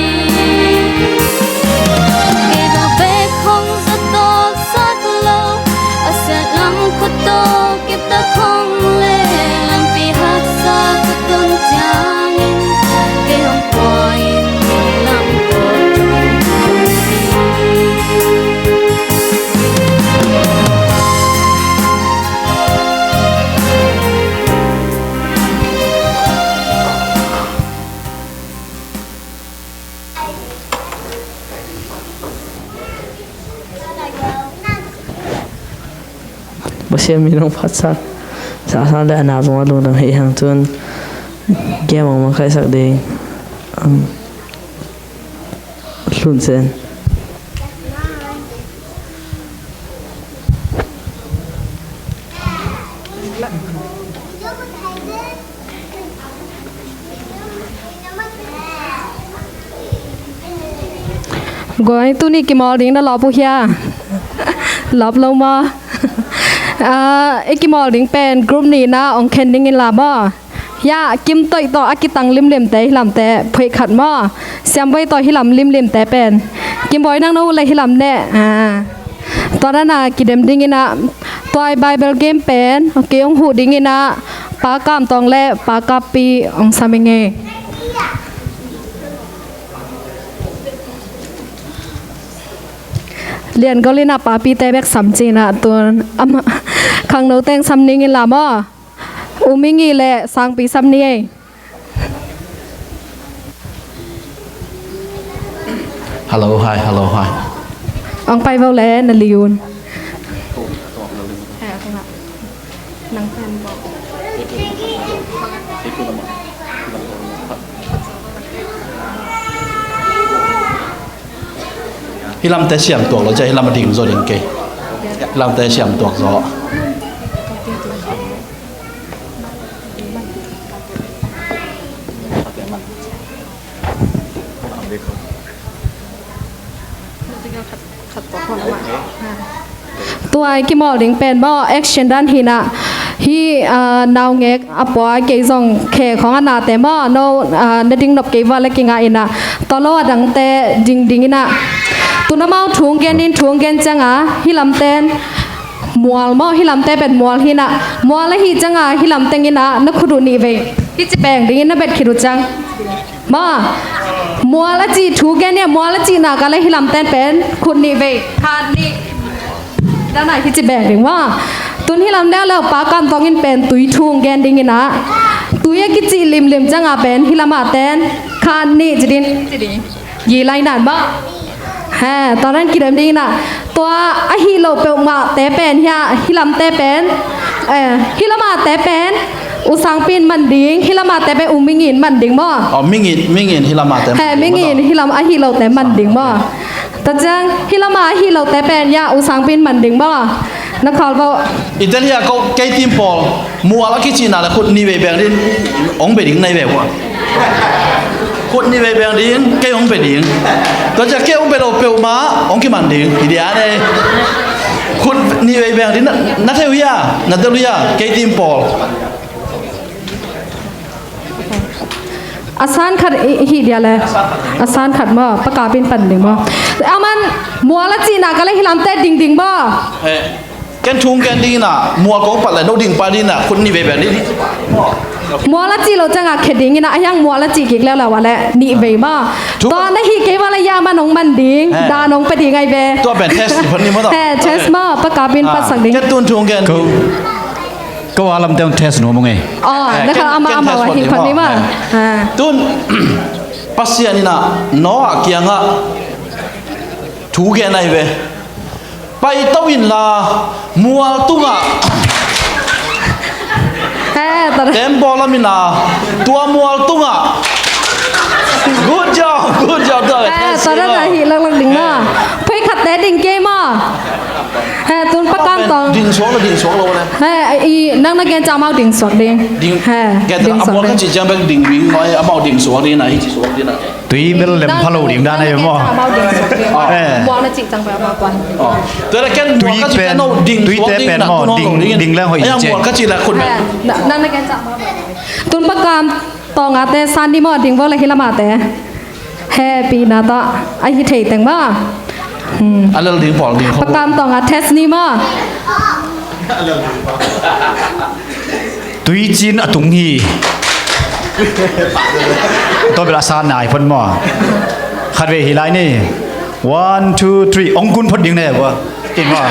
Kei bang bek hong zat tawk sak lo, a siat lam khut tawh kip tak hong leh, lampi haksa ka tun ciangin kei hong pua in, lam kawk dong hong hi. Pasian min hong phatsak. Sangsan le a na zong a lungdam hi hang. Tun game hong makaihsak ding, um, Hlun Sen. Guai, tuni kimawl ding na lawp uh hia? Lawp lo maw? Ah, i kimawl ding pen group nihna ong khen ding in la maw? Hia, Kim Toih tawh a kitang limlimte hi lamte phoih khat maw? Siam Bawi tawh hi lam limlimte pen. Kim Bawi, nang na uh le hi lam ne. Ah. Tua dana kidem ding in ah, tua i Bible game pen kei ong huh ding in ah, Pa Kam Tawng le Pa Kap Pi ong sam ing ei. Lian Gol in ah Pa Pi te bek sam ci in ah, tun ama khangno teng sam ning in la maw? U Mingi le Sangpi sam ni ei. Hello, hi, hello, hi. Ong pai vo le na liun. Hi lamte siam tuak lo cia, hi lam a ding zaw ding kei. Hi lamte siam tuak zaw. Tua i kimawl ding pen maw, action dan hi in ah, hi, ah, naungek a pua kei zong khe khong a nate maw, no, ah, na ding nop kei va le kingah in ah, tua lo a dangte ding ding in ah. Tun amau thu ong gen in, thu ong gen ciang a, hi lamten mual maw, hi lamte pen mual hi in ah, mual ahi ciang a, hi lam teng in ah na khut uh nih vei, hi ci beng ding in na bet khit uh ciang. Maw, mual a cih thu gen nia, mual a cih nak a le hi lamten pen khut nih vei, khat nih. Dan a hi ci beng ding maw. Tun hi lam leuleu Pa Kam Tawng in pen tui thu ong gen ding in ah, tui a kicih limlim ciang a pen hi lam a ten khat nih ci ding, ci ding. Gi lai nan maw. He, tua dan kidem ding in ah, tua a hi lo peuhmah te pen hia, hi lamte pen, eh, hi lam a te pen U Sangpi in man ding, hi lam a te pen U Mingi in man ding maw. Oh, Mingi, Mingi in hi lam a te man ding maw. He, Mingi in hi lam a hi lo te man ding maw. Tua ciang hi lam a hi lo te pen hia, U Sangpi in man ding maw. Na khawl vo. I tel hia ko, kei team pawl, mual a kicihna le khut nih vei beng ding, ong be ding nai ve ua. Khut nih vei beng ding, kei ong be ding. Tua ciang kei ong be lo peuhmah ong kiman ding. Hi dia ne. Khut nih vei beng ding, na, na thei uh hia, na tel uh hia, kei team pawl. A san khat i, hi dia le. A san khat maw, Pa Kap in pan ding maw. Aman mual a cih nak a le hi lamte ding ding maw. He. Ken thu ong gen ding in ah, mual kong pat le no ding pa ding in ah, khut nih vei beng ding. Mual a cih lo ciang a khe ding in ah, a hiang mual a cih kik leuleu a le nih vei maw. Tua na hih kei va le hia, aman ong man ding, dan ong pe ding ai ve. Tua pen test phot ni maw tua. He, test maw, Pa Kap in patsak ding. Ken tun thu ong gen. Ko a lamte ong test nuam ung ei. Oh, na kha ama ama hi phot ni maw. Tun Pasian in ah Noah kiangah thu gen ai ve. Paito inla mual tungah. He, tua dan. Tembaw lam in ah tua mual tungah. Good job, good job. Tua dan a hi laklak ding maw. Phoih khatte ding kei maw. He, tun Pa Kam Tawng. Ding suak lo, ding suak lo le. He, i nang na gen ciang amau ding suak ding. Ding. He, ding suak ding. A mual ka cih ciang bek ding ding maw, amau ding suak ding na, hi ci suak ding na. Tui bel lem pha lo ding dan a hi maw. Mual na cih ciang bek amau tuan. Tua leh ken mual ka cih ciang no ding suak ding na, tun no lo ding. Ding leng hoih ci. Mual ka cih leh khut bek. Nang na gen ciang amau. Tun Pa Kam Tawng a te san ni maw, ding vo le hi lam a te. Happy na ta a hi thei teng maw. A lel ding pawl ding. Pa Kam Tawng a test ni maw. Tuicin a tung hi. Tua bel a san nai phot maw. Khat vei hi lai ni. One, two, three. Ong kun phot ding ne bua. Kin maw.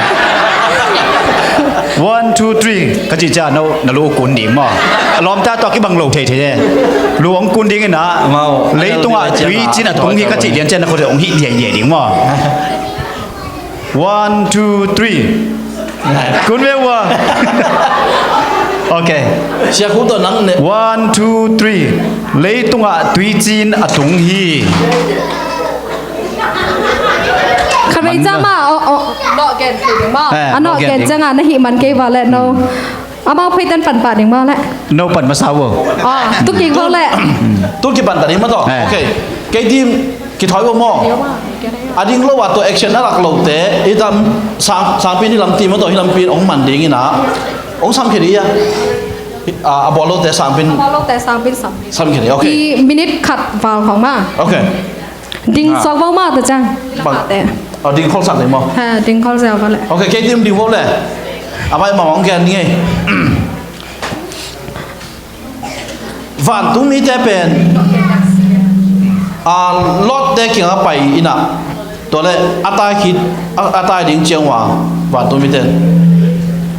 One, two, three. Ka cih ciang no, na lu kun ding maw. A lawmta tawh kibang lo thei thei e. Lu ong kun ding in ah. Leitungah tuicin a tung hi ka cih lian ciang na khut ong hih diai diai ding maw. One, two, three. Kun ve ua. Ok. Sia khut tawh nang ne. One, two, three. Leitungah tuicin a tung hi. Khat vei ciang mah, oh, oh, nawh gen thei ding maw. Eh, a nawh gen ciang a na hih man kei va leh no. Amau pheiten pan pah ding maw leh. No pan masa vo. Ah, tu kik vo leh. Tu kipan ta ding maw tawh. Eh. Ok. Kei team kithawi vo maw. A ding lo a tua action a lak lote i tam sang, sangpi in hi lam ti maw, tua hi lampi in hong man ding in a hong sam khia dih a. A, a bawl lote sangpi in. A bawl lote sangpi in sam. Sam khia dih, ok. I minute khat val khawng ma. Ok. Ding suak vo ma ta ciang. Bang. Te. A ding khol sak ding maw. Ha, ding khol sak vo le. Ok, kei tim ding vo le. A vai ma hong gen ding ei. Vantung mite pen, a, Lot te kiangah pai in a, tua le a tai khit, a, a tai ding ciang uh a, vantung mite,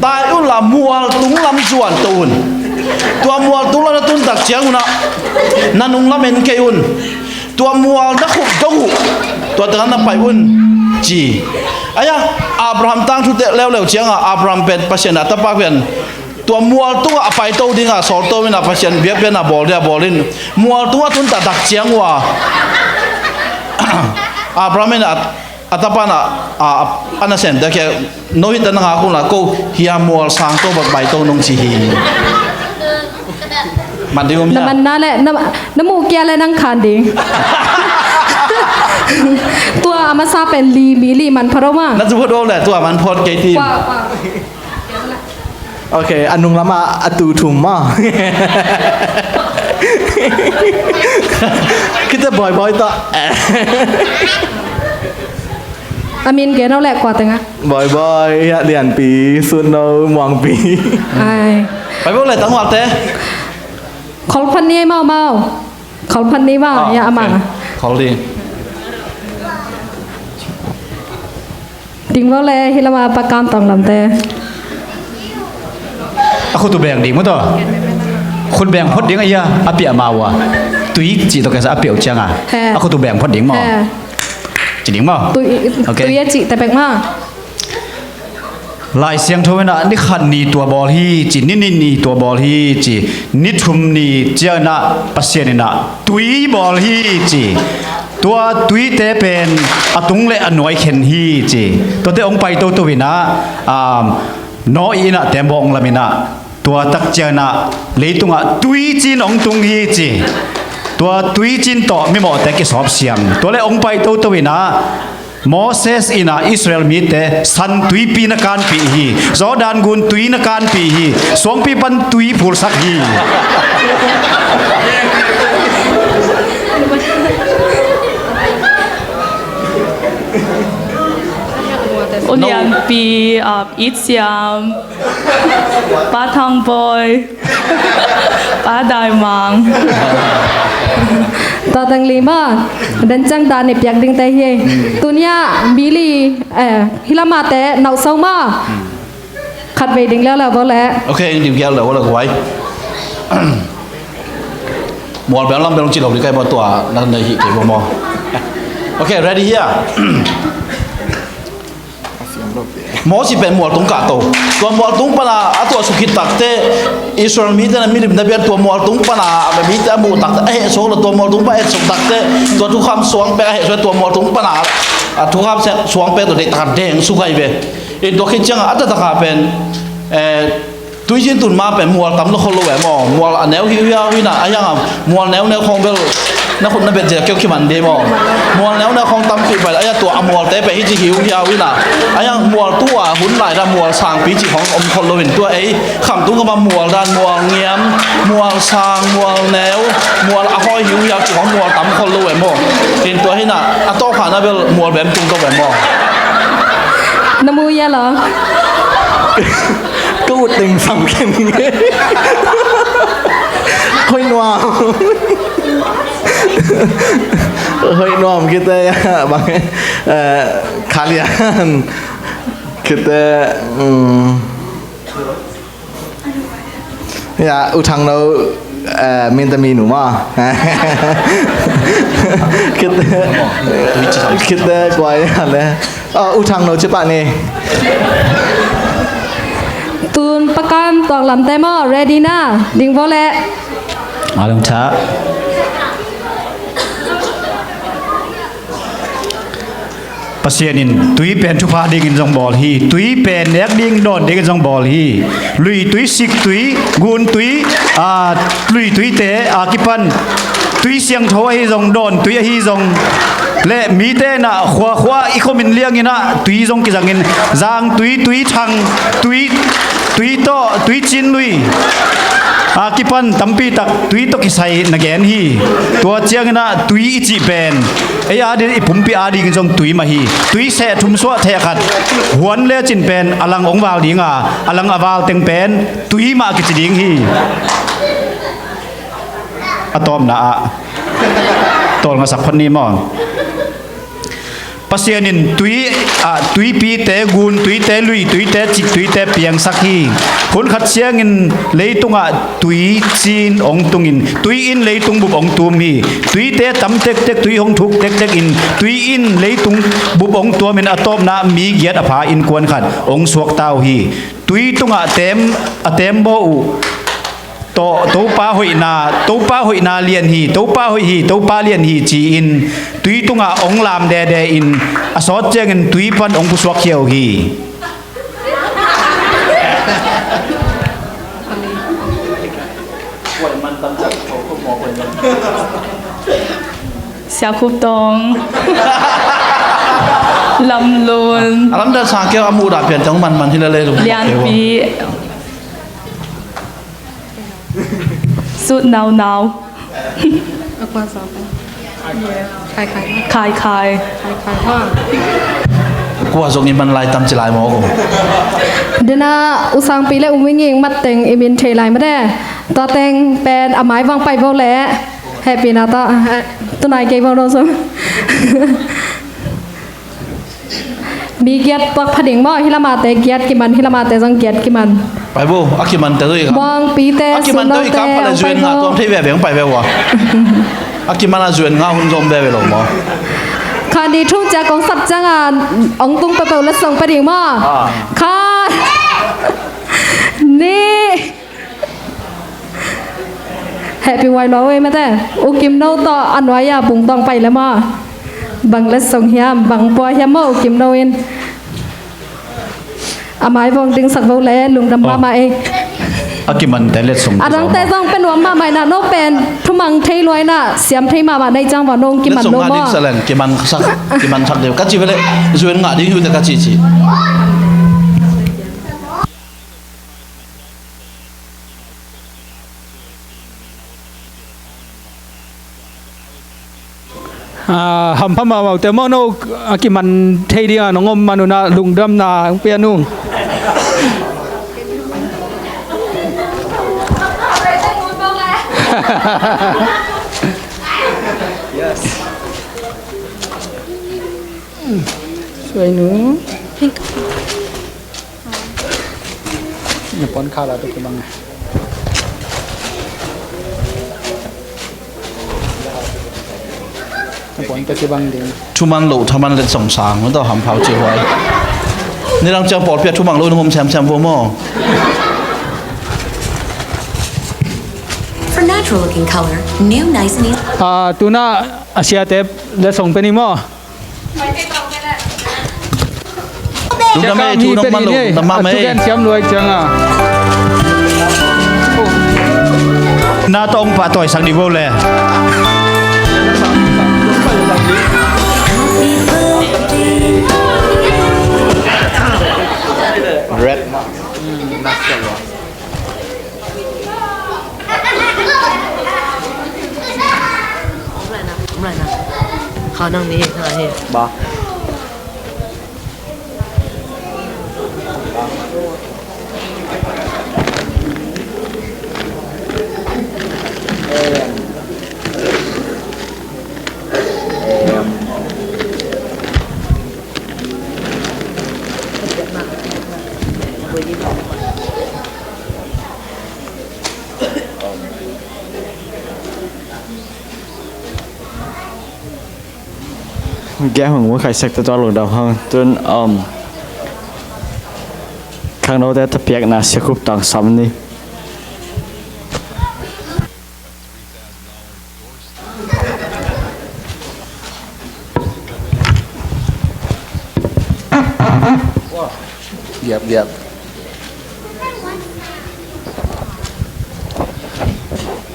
tai unla mualtung lam zuan to un. Tua mualtung lam na tun tak ciang un a, na nung lam en kei un. Tua mual na khup dong uh, tua tengah na pai un, ci. Aia, Abraham tangthu te leuleu ciangah Abraham pen Pasian a tapa pen tua mual tungah a paito dingah sawlto in a Pasian biakpiakna bawl dingah bawl in, mual tungah tun taktak ciang uh a, Abraham in a, a tapa in a, a, a nasem tek, no hih teh na ngak un la, ko hih mual sangto bek paito nong ci hi. Man ding om hia? Na man na le, na, na muh kia le nang khan ding. Tua a masa pen li, mi li man phot om a. Na zu phot om le, tua man phot kei tim. Kua, kua. Ok, a nung lamah a tu thum maw. Khit teh Bawibawi tawh. A min gen o le kua tengah. Bawibawi, hiah Lianpi, Sutno, Muangpi. Ai. Bawibawi le tangwal te. Khol phan ni ei mau mau. Khol phan ni mau, ah, ya, ok. Amang. Khol ding. Ding vo le, hih lamah a Pa Kam Tawng Lam te. A khut uh beng ding maw tawh. Khut beng phot ding a, ia a piah ma uh a. Tui cih tawh kesa a piah uh ciang a. He. A khut uh beng phot ding maw. He. Ci ding maw. Tui, ok. Tui a cih te bek maw. Lai Siangtho in ah ni khat ni tua bawl hi ci, ni nih ni tua bawl hi ci, ni thum ni ciang in ah Pasian in ah tui bawl hi ci. Tua tuite pen a tung le a nuai khen hi ci. Tuate hong pai toto in ah, um, Noah in ah teembaw hong lam in ah, tua tak ciang in ah leitungah tuicin hong tung hi ci. Tua tuicin tawh mimawhte kisawp siam. Tua le hong pai toto in ah Moses in ah Israel mite San tuipi na kanpih hi. Jordan gun tui na kanpih hi. Suangpi pan tui phulsak hi. U Lianpi, um, It Siam, Pa Thang Bawi, Pa Dai Mang. Tua teng li maw, den ciang dan i piak dingte hi. Tuni-ah mi li, eh, hih lamah te nauh so maw. Khat vei ding leuleu vo le. Ok, ding leuleu vo le guai. Mual bel lam bel ci lo ding kai maw, tua na nei hi kei vo maw. Ok, ready hia? Moses pen mual tung kah to. Tua mual tung pana a tuah suk khit takte, Israel mite na milim na bian tua mual tung pana mite a muh takte, a heh suak lo, tua mual tung pana a heh suak takte, tua thukham suang pek a heh suak, tua mual tung pana a thukham suang pek tua deih taka deng suk ai ve. In tua khit ciangah a taktak a pen, eh, tuicin tun ma pen mual tam lo khol lo ve maw? Mual a neu hiuhiau hi na, a hiangah mual neuneu khawng bel na khut na bet zia keu kiman de maw? Mual neuneu khawng tampi pai, a hiang tua a mualte pen hi ci hiuhiau hi na. A hiang mual tu a hun lai da mual sangpi ci khawng om khol lo in, tua ei khamtung kama mual dan, mual ngiam, mual sang, mual neu, mual a hawi hiuhiau ci khawng mual tam khol lo ve maw? In tua hi na, a tawpkhak na bel mual bem tung to ve maw? Na mu ia lo. Ka ut teng sam khen nge. Hoih nuam. Hoih nuam khit teh, bang, eh, Khalian khit teh, um, ya, U Thang No, eh, min ta mi nu maw. Khit teh, khit teh kua ia le. Aw, U Thang No ci pah ni. Tun Pa Kam Tawng Lam te maw, ready na, ding vo le. A lung tha. Pasian in tui pen thupha dingin zong bawl hi, tui pen nek ding dawn dingin zong bawl hi. Lui tui, sik tui, gun tui, a, lui tuite a kipan tui siangtho ahi zong, dawn tui ahi zong, Le mite in ah khuakhua i khomin liangin ah tui zong kizangin, zang tui, tui thang, tui, tui tawh, tui cin lui a kipan tampi tak tui tawh kisai na gen hi. Tua ciangin ah tui i cih pen ei ading, i pumpi adingin zong tui mah hi. Tui seh thum suah theh khat huan lecin pen a lang hong val ding a, a lang a val teng pen tui mah kici ding hi. A tawpna ah tawlngasak phot ni maw? Pasian in tui, ah, tuipite gun, tuite lui, tuite cik, tuite piangsak hi. Hun khat ciangin leitungah tui cin hong tungin tui in leitung bup hong tum hi. Tuite tam tektek, tui hong thuk tektek in tui in leitung bup hong tuamin a tawpna mi giat a pha innkuan khat hong suakta uh hi. Tui tungah tem, a tembaw uh tawh, Topa hoihna, Topa hoihna lian hi, Topa hoih hi, Topa lian hi, ci-in tui tungah hong lam dede in a sawt ciangin tui pan hong pusuak khia uh hi. Sia Khup Tawng, Lam Lun. A lamdang sang keu a muh dah pian teng man man hi le le lung. Lianpi. Sut Nau Nau. A kua zong. Khai Khai. Khai Khai. Khai Khai ha. Kua zong i man lai tam ci lai maw ko. Dena U Sangpi le U Minging mat teng i min thei lai mah de. Tua teng pen a mai vang pai vo le. Hehpihna tawh, eh, tunai kei vo lo sung. Mi giat tuak pha ding maw, hi lamate giat kiman, hi lamate zong giat kiman. Pai vo, a kimante zong i kam. Mawngpite, a kimante zong i kam, Sunnote, pale zuan nga tuam thei veve, pai ve ua. A kiman a zuan nga hun zong veve lo maw. Kha ni thum cia kong sap ciang a, ong tung pepeu letsong pha ding maw. Ah. Kha ni. Hehpih huai lua uh ei mate. U Kim No tawh a nuai-a bungtawng pai le maw. Bang letsong hiam, bang pua hiam maw U Kim No in. A mai vawng dingsak vo le lungdam mahmah ei. A kimante letsong a dangte zong pen nuam mahmah ina no pen thumang thei lua ina siam thei mahmah nei ciang va no kiman lo maw. Letsong nga dingsak len kiman sak, kiman sak deuh ka ci ve le zuan nga ding hi uh te ka ci ci. Ah, hampha mahmah uh te maw, no a kiman thei ding a nong om man un ah lungdamna hong pia nung. Yes. Suai nu. Na pon kha la tu kibang. Na pon tu kibang ding. Thuman lo, thaman letsong sang, tawh hampha uh ci huai. Nidang ciang pawlpi a thumang lo nung om semsem vo maw. For natural looking color, new Nice and Easy. Ah, tuna a siate letsong pe ni maw. Lungdam ei, thu nong man lo, lungdam mahmah ei. Thugen siam luai ciang a. Na tawh ong pahtawisak dih bo le. Red. Khau nang ni hi. Ba. Giahmang mu khaisek te tua lungdam hang tun, um, khangnote thapiakna siakhup tangsam ni. Giap, giap.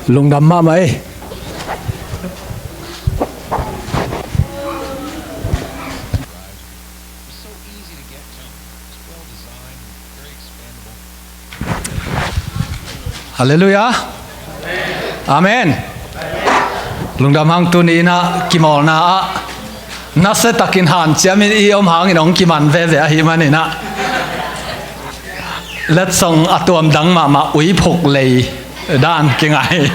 Lungdam mahmah ei. Halleluiah. Amen. Lungdam hang. Tuni in ah kimawlna ah nasia takin hanciamin i om hangin hong kiman veve ahih manin ah letsong a tuamdang mahmah uiphuk lei dan kingai.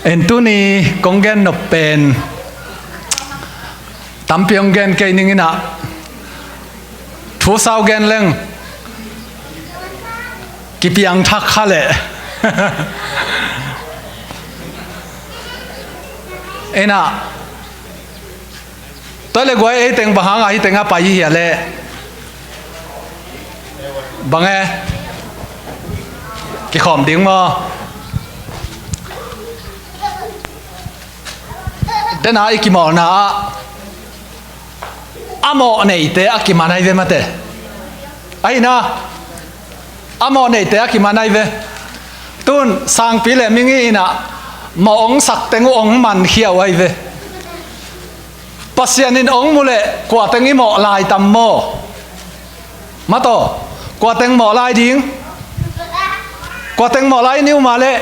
En, tuni kong gen nop pen tampi hong gen kei ning in ah, thu sau gen leng kipiangthak kha leh. En ah, tua leh guai, ei teng bang hang a hih teng a pai hi hia leh? Bang e? Kikhawm ding maw? Dena i kimawlna ah a mawh neite a kiman ai ve mate. Ahi na, a mawh neite a kiman ai ve. Tun sangpi le mingi in ah mawh hong sak teng uh hong mankhia uh ai ve. Pasian in hong mu leh kua teng i mawh lai tam maw? Mataw, kua teng mawh lai ding? Kua teng mawh lai ni uh mah leh?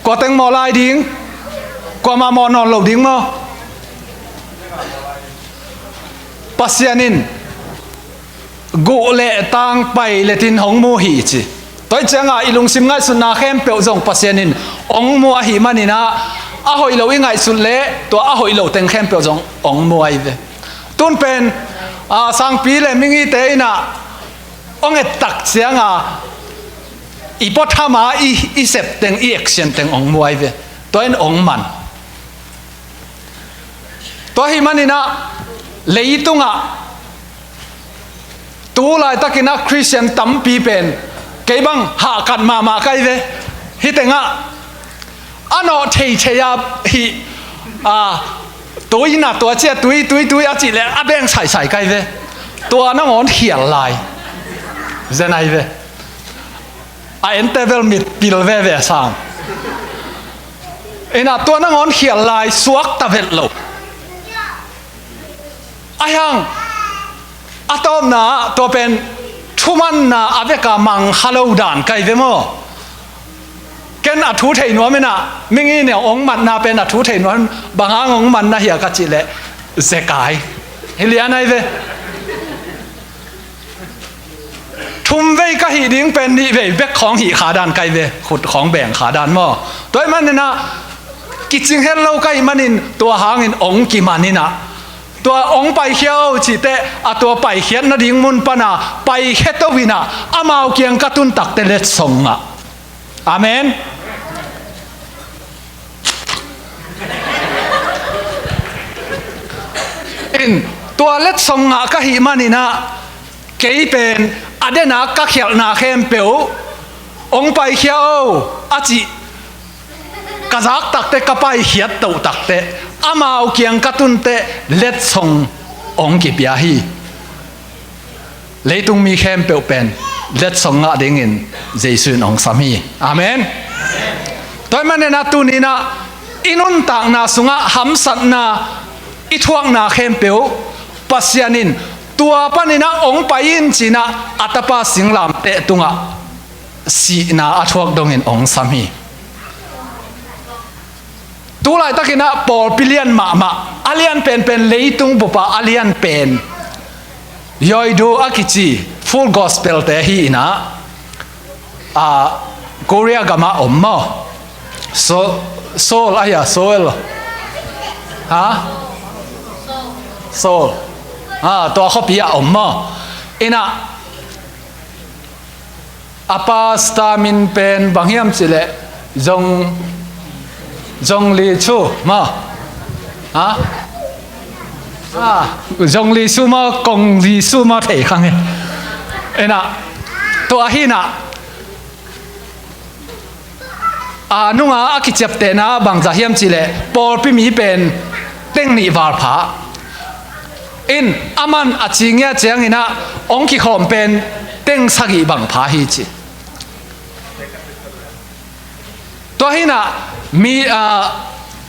Kua teng mawh lai ding? Kuamah mawh nawn lo ding maw? Pasian in guh le tang pai le tin hong mu hi ci. Tua hi cianga i lungsim ngaihsutna khempeuh zong Pasian in hong mu ahih manin ah, a hoih lo i ngaihsut leh tua a hoih lo teng khempeuh zong hong mu ai ve. Tun pen, a, sangpi le mingite in ah hong ettak cianga i puathama i, i sep teng, i action teng hong mu ai ve. Tua in hong man. Tua ahih manin ah leitungah tu laitakin ah Khristian tampi pen kei bang hahkat mahmah ka hi ve. Hih tengah a nawh theithei a hih, a, tui na tua cia tui, tui, tui a cih leh a beng saisai ka hi ve. Tua nangawn khial lai zen ahi ve. A ente bel mit pil veve sang. In ah tua nangawn khial lai suakta vet lo. Ahi hang a tawpna ah tua pen thumanna a veka mang kha lo dan ka hi ve maw? Ken a thu thei nuam in ah, mingi in ah hong matna pen a thu thei nuam, bang hang hong man na hia ka cih leh zekai. Hi lian ahi ve. Thum vei ka hih ding pen nih vei bek khawng hih kha dan ka hi ve, khut khawng beng kha dan maw? Tua ahih manin ah kicing het lo ka hih manin tua hangin hong kiman in ah, tua hong paikhia o cih teh a tua paikhiat nading mun pan a paikhia to in ah, amau kiang ka tun tak teh letsong ngah. Amen. In, tua letsong ngah ka hih manin ah, kei pen a den a ka khialhna khempeuh hong paikhia o a cih ka zak tak teh, ka paikhiat toh tak teh, amau kiang ka tun teh letsong hong kipia hi. Leitung mi khempeuh pen letsong ngah dingin Jesu in hong sam hi. Amen. Tua ahih manin ah tuni in ah i nuntakna sungah hamsatna i thuakna khempeuh Pasian in tua panin ah hong pai in ci-in ah a tapa singlamteh tungah sihna a thuak dongin hong sam hi. Tu laitakin ah pawlpi lian mahmah, a lian penpen, leitung bup ah a lian pen Yoido a kici Full Gospel te hi in ah, a, Korea gamah om maw? So, Seoul ahi a, Seoul. Ha? Seoul. Ha, tua khuapi ah om maw? In ah, a pastor min pen bang hiam cih leh Zong, Zong Li Chu maw? Ha? Ah, Zong Li Su maw, Kong Li Su maw, thei kha ngei. In ah, tua hi in ah, a nunga a kiciaptehna bangzah hiam cih leh pawlpi mi pen teng nih val pha. In, aman a ci ngiat ciangin ah hong kikhawm pen teng sagih bang pha hi ci. Tua hi in ah mi, a,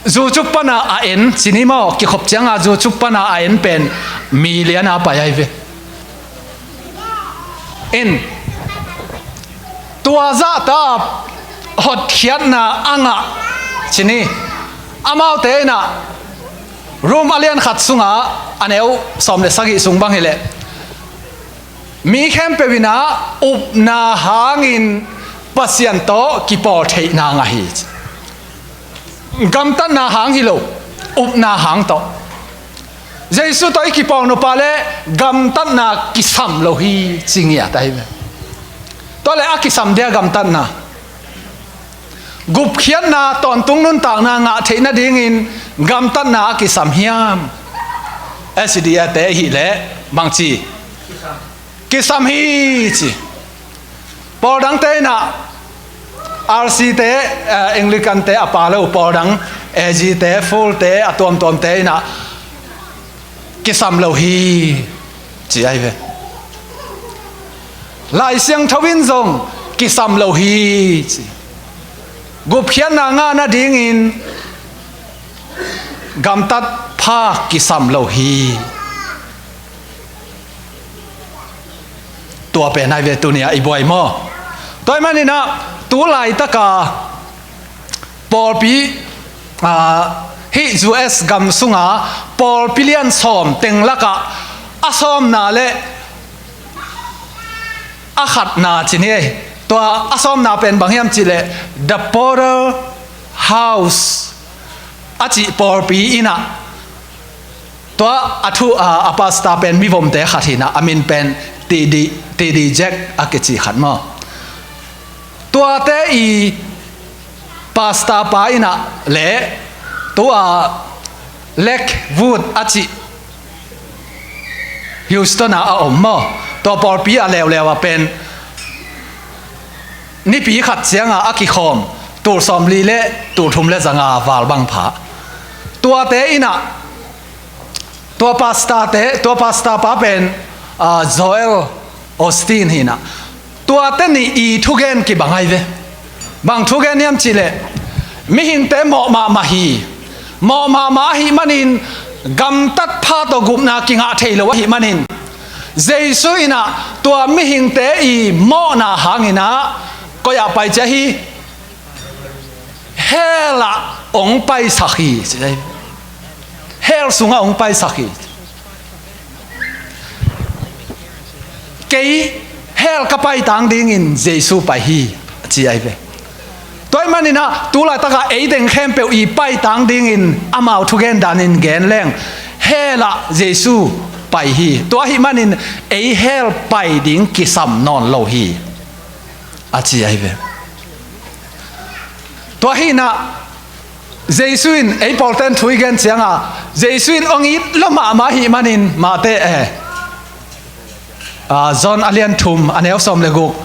Zucup pana a en, ci ni maw, kikhop cianga zucup pana a en pen million a pai ahi ve. In, tua zahta hotkhiatna a ngah, ci ni, amaute inah Rom a lian khat sunga a neu sawm le sagih sung bang hileh, mi khempeuh inah upna hangin Pasian tawh kipawl theihna ngah hi. Gamtatna hang hi lo, upna hang tawh. Jesu tawh i kipawl nop a le gamtatna kisam lo hi, ci ngiat ahi ve. Tua le a kisam dia gamtatna, gupkhiatna, tawntung nuntakna ngah theih nadingin gamtatna a kisam hiam? S D A te ahileh bangci? Kisam hi, ci. Pawl dangte inah, R C te, eh, Anglican te a pa lo, pawl dang, A G te, Full te, a tuamtuamte inah kisam lo hi, ci ahi ve. Lai Siangtho in zong kisam lo hi, ci. Gupkhiatna ngah nadingin gamtat pha kisam lo hi. Tua pen ahi ve tuni-ah i buai maw? Tua ahih maninah tu laitaka pawlpi, ah, hih U S gam sunga pawlpi lian sawm teng lakah a sawmna le a khatna ci ni ei. Tua a sawmna pen bang hiam cihleh, The Porter House a cih pawlpi inah, tua a thu, a, a pastor pen mivomte khat hinah, a min pen T D, T D Jack a kici khat maw. Tuate i pastor pa inah le tua Lakewood a cih Houston ah a om maw. Tua pawlpi a leuleu ah pen nipi khat cianga a kikhawm, tul sawmli le tul thum le zanga val bang pha. Tuate inah, tua pastor te, tua pastor pa pen, ah, Joel Osteen hinah. Tuate nih i thugen kibang ahi ve. Bang thugen hiam cihleh, mihingte mawh mahmah hi. Mawh mahmah ahih manin, gamtat pha tawh gupna kingah thei lo ahih manin, Jesu inah tua mihingte i mawhna hanginah koi-ah pai ciah hi? Hell ah hong paisak hi. Hell sungah hong paisak hi. Kei hell ka paitang dingin Jesu pai hi, a ci ahi ve. Tua ahih maninah tu laitakah ei teng khempeuh i paitang dingin amau thugen danin gen leng, hell ah Jesu pai hi. Tua ahih manin ei hell pai ding kisam nawn lo hi, a ci ahi ve. Tua hinah Jesu in ei pawlten thu i gen cianga, Jesu in hong it lua mahmah ahih manin, Mate, eh, ah, John a lian thum a neu sawm le guk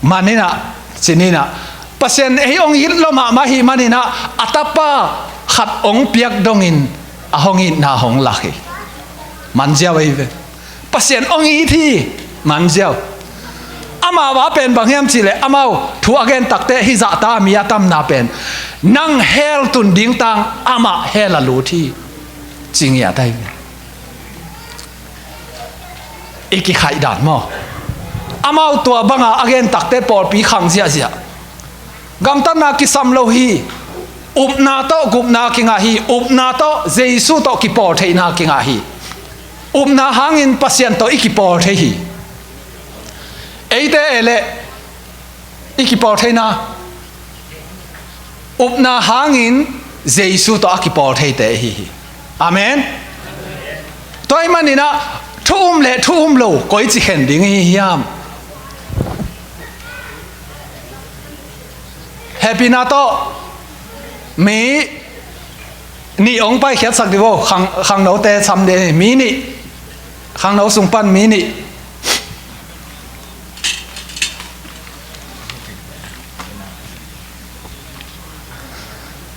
maninah, ci ninah, Pasian ei hong it lua mahmah ahih maninah a tapa khat hong piak dongin a hong itna hong lak hi. Manziau ahi ve. Pasian hong it hi, manziau. Amau a pen bang hiam cihleh, amau thu a gen takteh hih zahta mi a tamna pen, nang hell tun ding tang, amah hell a lut hi, ci ngiat ahi ve. I kikhaih dan maw? Amau tua banga a gen takteh pawlpi khang ziahziah. Gamtatna kisam lo hi. Upna tawh gupna kingah hi. Upna tawh Jesu tawh kipawl theihna kingah hi. Upna hangin Pasian tawh i kipawl thei hi. Eite e leh i kipawl theihna, upna hangin Jesu tawh a kipawl theite i hi hi. Amen. Tua ahih maninah thu um le thu um lo koici khen ding i hi hiam? Hehpihna tawh mi nih hong paikhiatsak dih vo. Khang, khangnote sam dih, mi nih. Khangno sung pan mi nih.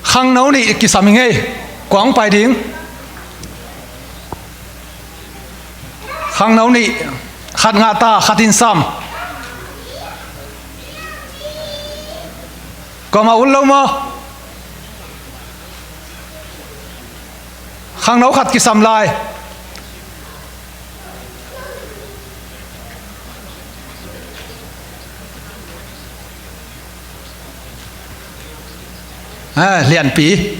Khangno nih kisam i ngei. Kua hong pai ding? Khangno nih, khat ngah ta, khat in sam. Kuamah ut lo maw? Khangno khat kisam lai. Ah, lianpi.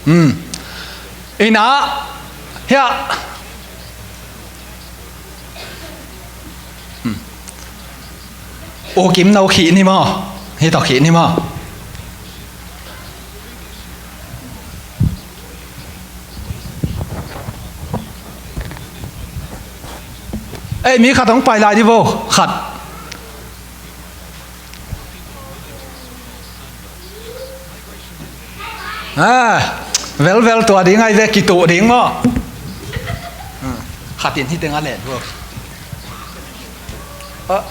Hmm. Ina, hiah. Hmm. U Kim no khih ni maw? Hi tawh khih ni maw? Ei, mi khat hong pai lai di vo, khat. Ah, velvel tua ding ai ve, kituh ding maw? Ah, khat in hi teng a len vo. Ah.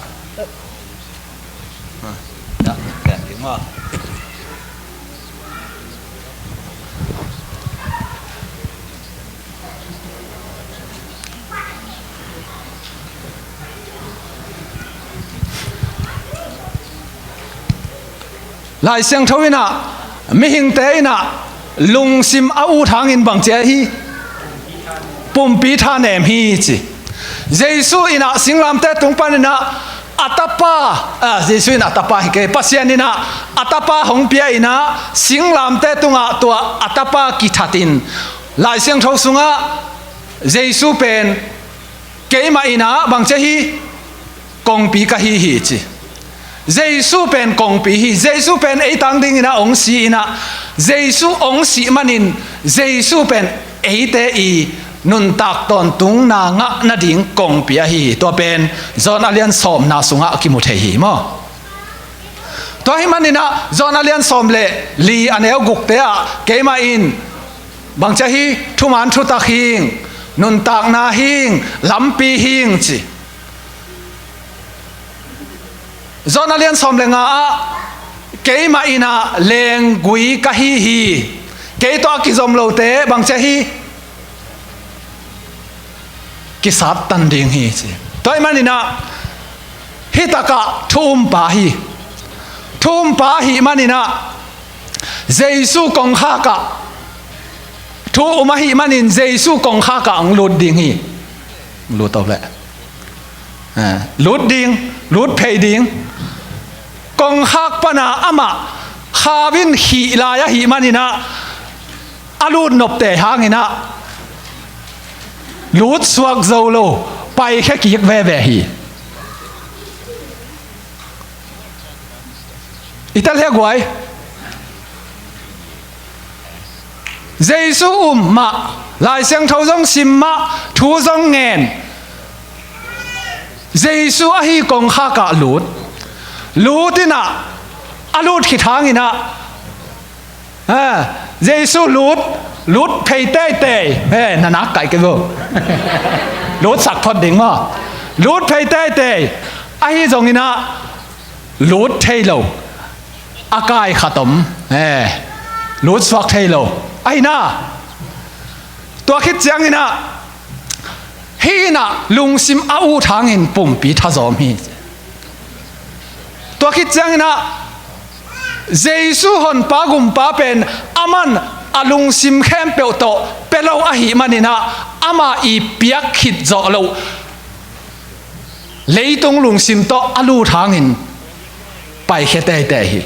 Ah, ya, len ding maw? Lai Siangtho in ah, mihingte in ah lungsim a ut hangin bang ci ahi? Pumpi thanem hi ci. Jesu in ah singlamteh tung panin ah a tapa, ah, Jesu in a tapa hi kei, Pasian in ah a tapa hong pia in ah singlamteh tungah tua a tapa kithatin, Lai Siangtho sungah Jesu pen keimah in ah bang ci ahi? Kongpi ka hi hi ci. Jesu pen kongpi hi. Jesu pen ei tang dingin ah hong si in ah, Jesu hong sih manin Jesu pen eite i nuntak tawntungna ngah nading kongpi ahi hi. Tua pen John a lian sawmna sungah a kimu thei hi maw? Tua ahih manin ah John a lian sawm le li a neu gukte ah keimah in bang ci ahi? Thuman thutak hing, nuntakna hing, lampi hing ci. John a lian sawm le nga ah keimah in ah lenggui ka hi hi. Kei tawh a kizom lote bang ci ahi? Kisattan ding hi ci. Tua ahih manin ah hih takah thu umpa hi. Thu umpa ahih manin ah Jesu kongkhak ah, thu um ahih manin Jesu kongkhak ah hong lut ding hi. Lut to leh. Eh, lut ding, lut phei ding. Kongkhak pana amah khau in khih lai ahih manin ah a lut nopte hangin ah lut suak zo lo, paikhia kik veve hi. I tel hia guai. Jesu um mah, Lai Siangtho zong sim mah, thu zong ngen. Jesu ahi kongkhak ah lut. Lut in ah, a lut khit hangin ah, ah, Jesu lut, lut phei teitei. Eh, na nak kai kei vo. Lut sak phot ding maw? Lut phei teitei. Ahi zongin ah, lut thei lo. A kai khat om. Eh, lut suak thei lo. Ahi na. Tua khit ciangin ah, hih in ah lungsim a ut hangin pumpi thazawm hi. Tua khit ciangin ah, Jesu honpa gumpa pen aman a lungsim khempeuh tawh pia lo ahih manin ah, ama i piak khit zawh loh leitung lungsim tawh a lut hangin paikhia teitei hi.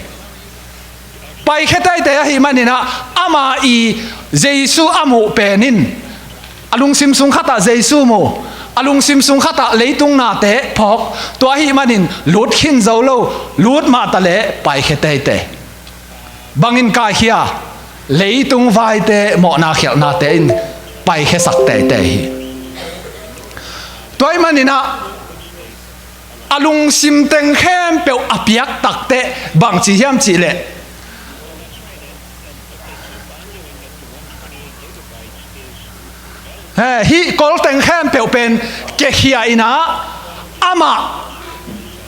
Paikhia teitei ahih manin ah, ama i Jesu a muh pen in a lungsim sung khatah Jesu mu, a lungsim sung khatah leitung nate phawk, tua ahih manin lut khin zo lo, lut mah ta leh paikhia teitei. Bangin kaikhia? Leitung vaite mawhna khialhnate in paikhiasak teitei hi. Tua ahih manin ah, a lungsim teng khempeuh a piak takteh bangci hiam cih leh, he, hih kol teng khempeuh pen kekhia in ah, amah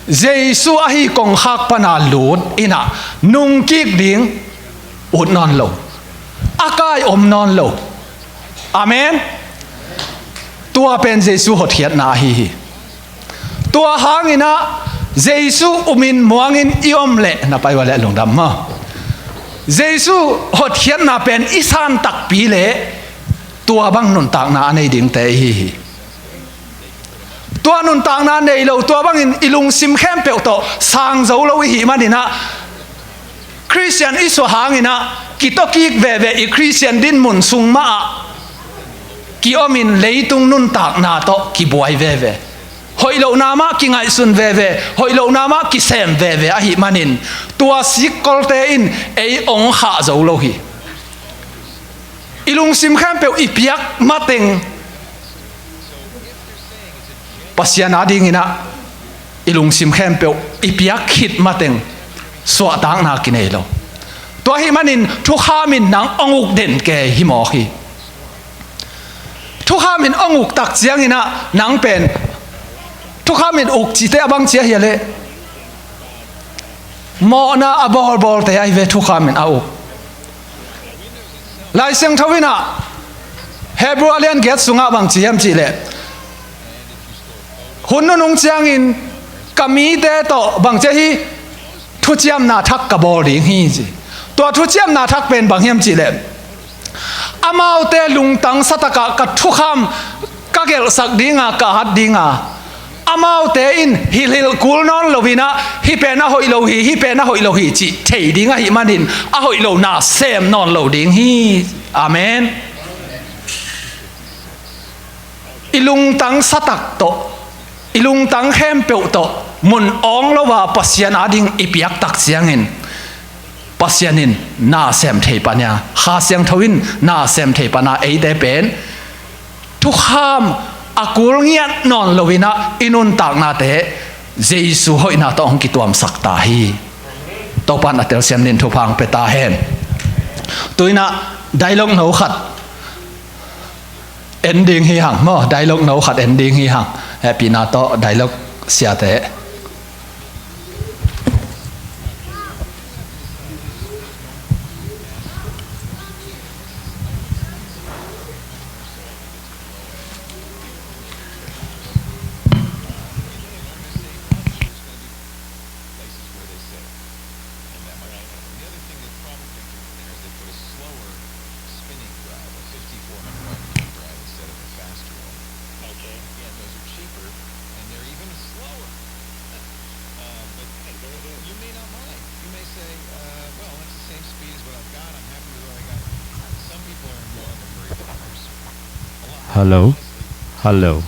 Jesu ahi kongkhak pana lut in ah, nungkik ding ut nawn lo, a kai om nawn lo. Amen. Tua pen Jesu hotkhiatna ahi hi. Tua hangin ah Jesu umin muangin i om leh, na pai ua leh lungdam maw? Jesu hotkhiatna pen i san takpi leh tua bang nuntakna a nei dingte i hi hi. Tua nuntakna nei lo, tua bangin i lungsim khempeuh tawh sang zo lo i hih manin ah, Khristian i suah hangin ah kitawkik veve, i Khristian dinmun sung mah ah kiomin leitung nuntakna tawh kibuai veve. Hoih lohna mah kingaihsun veve, hoih lohna mah kisem veve ahih manin tua sikkolte in ei ong khah zo lo hi. I lungsim khempeuh i piak mateng, Pasian adingin ah i lungsim khempeuh i piak khit mateng suahtakna kinei lo. Tua ahih manin thukham in nang ong uk den kei hi mawk hi. Thukham in ong uk tak ciangin ah nang pen thukham in uk cihte a bang ci ahi a leh, mawhna a bawlbawlte ahi ve thukham in a uk. Lai Siangtho in ah Hebrew a lian giat sungah bang ci hiam cih leh, hun nunung ciangin ka mite tawh bang ci ahi, thuciamna thak ka bawl ding hi ci. Tua thuciamna thak pen bang hiam cih leh, amaute lungtang satakah ka thukham ka gelhsak dinga, ka at dinga, amaute in hilhilh kul nawn loin ah hih pen a hoih lo hi, hih pen a hoih lo hi cih thei ding ahih manin a hoih lo na sem nawn lo ding hi. Amen. I lungtang satak tawh, i lungtang khempeuh tawh mun awng lo a Pasian ading i piak tak ciangin Pasian in na sem thei pan a, Kha Siangtho in na sem thei pan a, eite pen thukham a kul ngiat nawn loin ah i nuntaknate Jesu hoihna tawh hong kituamsak ta hi. Topa in a telsiam dingin thupha hong pia ta hen. Tu-in ah dialogue no khat en ding hi hang maw, dialogue no khat en ding hi hang. Hehpihna tawh dialogue siate. Hello. Hello.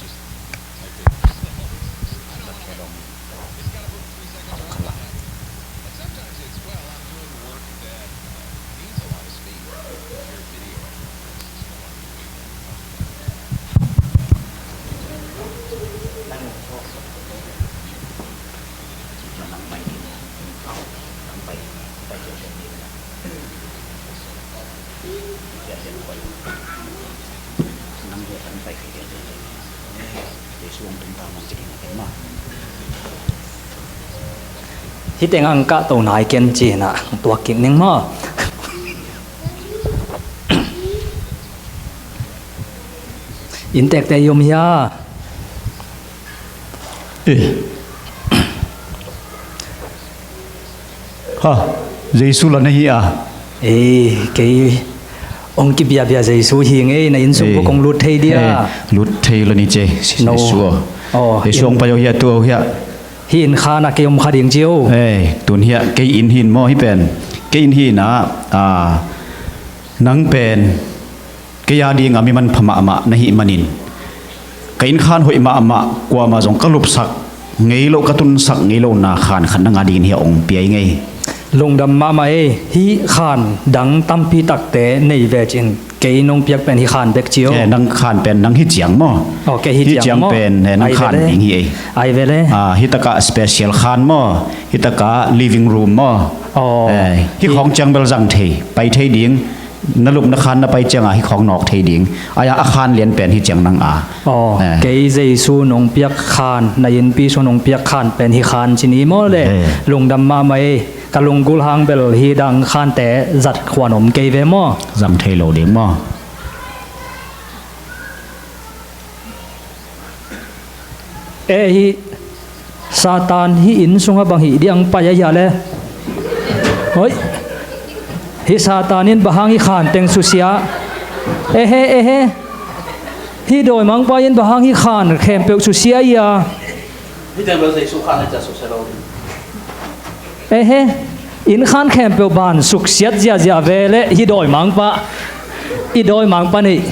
Hih teng ang kah to nai ken ci-in ah tuak kik ning maw? Inntekte i om hia? Eh. Ha, Jesu la na hi a? Eh, kei hong kibiabia Jesu hi ngei, na inn sung bawk hong lut thei dia? Eh, lut thei la ni ce, Jesu aw. Aw, Jesu hong pai aw hia, tu aw hia? Hih inn khan ah kei om kha ding ci o. Eh, tun hia, kei inn hi in maw hih pen? Kei inn hi in ah, ah, nang pen kei a ding a mi manpha mahmah na hih manin, ka innkhan hoih mahmah, kuamah zong ka lupsak ngei loh, ka tunsak ngei lohna khan khat nang a dingin hih a hong pia ing ei. Lungdam mahmah ei. Hih khan dang tampi takte nei ve cin, kei nong piak pen hih khan bek ci o. Eh, nang khan pen nang hih ciang maw? Aw, kei hih ciang maw? Hih ciang pen, eh, nang khan ding hi ei. Ai ve le. Ah, hih takah special khan maw? Hih takah living room maw? Aw. Eh, hih khawng ciang bel zang thei, pai thei ding. Na lup na khan na pai ciangah hih khawng nawk thei ding. Ai-a a khan lian pen hih ciang nang a. Aw, eh, kei Jesu nong piak khan, na innpi sung nong piak khan pen hih khan ci ni maw le? Eh. Lungdam mahmah ei. Ka lunggulh hang bel hih dang khante zat khuan om kei ve maw? Zang thei lo ding maw? Eh, hih Satan hih inn sungah bang hih diang pai ahi a le? Hoi. Hih Satan in bang hang hih khan teng susia? Ehe, ehe. Hih dawimangpa in bang hang hih khan khempeuh susia ia? Hih teng bel Jesu khan a cia susia lo ding. Ehe. Inn khan khempeuh ban suksiat ziahziah ve leh hih dawimangpa, i dawimangpa nih.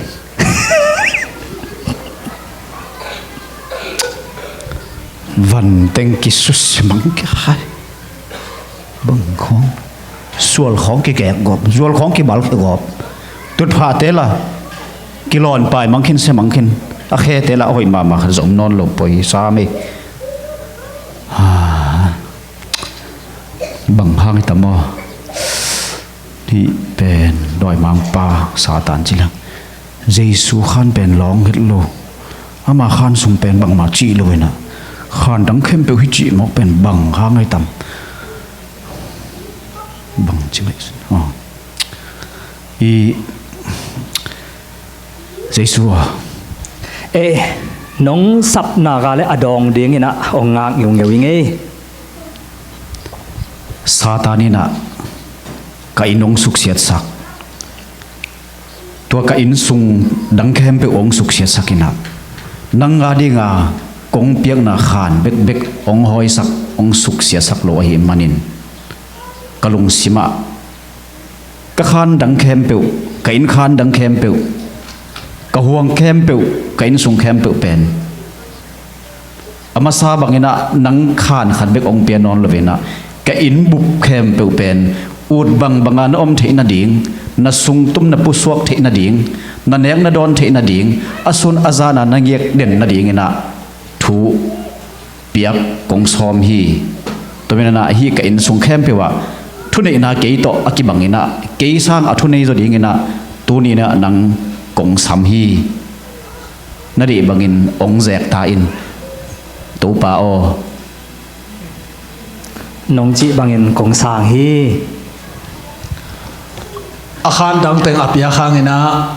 Van teng kisusia mang kihai. Bang khawng. Sual khawng kigek gawp, sual khawng kimal kigawp. Tutphahte la kilawn pai mang khin, sia mang khin. A khete la a hoih mahmah khat zong om nawn lo poi sam ei. Ah. Bang hang hi tam aw. Hih pen dawimangpa Satan ci leng. Jesu khan pen lawng het lo. Ama khan sung pen bangmah cih lo inah. Khan dang khempeuh hi cih mawk pen bang hang hi tam. Bang ci mai. Aw. I Jesu aw. Eh, nong sapna ga le a dawng dinginah hong ngak ngiungeu i ngei. Satan inah ka inn hong suksiatsak. Tua ka inn sung dang khempeuh hong suksiatsak inah. Nang a dinga kong piakna khan bekbek hong hawisak, hong suksiatsak lo ahih manin. Ka lungsimah ka khan dang khempeuh, ka inn khan dang khempeuh, ka huang khempeuh, ka inn sung khempeuh pen a masa banginah nang khan khat bek hong pia nawn loinah ka inn bup khempeuh pen ut bangbanga na om theih nading, na sungtum na pusuak theih nading, na nek na dawn theih nading, a sun a zana na ngiak den nadinginah thu piak kong sawm hi. Tua maninah hih ka inn sung khempeuh ah thuneihna kei tawh a kibanginah kei sang a thunei zaw dinginah tuninah nang kong sam hi. Na deih bangin hong zek ta in. Topa aw. Nong cih bangin kong sang hi. A khan dang teng a piak hanginah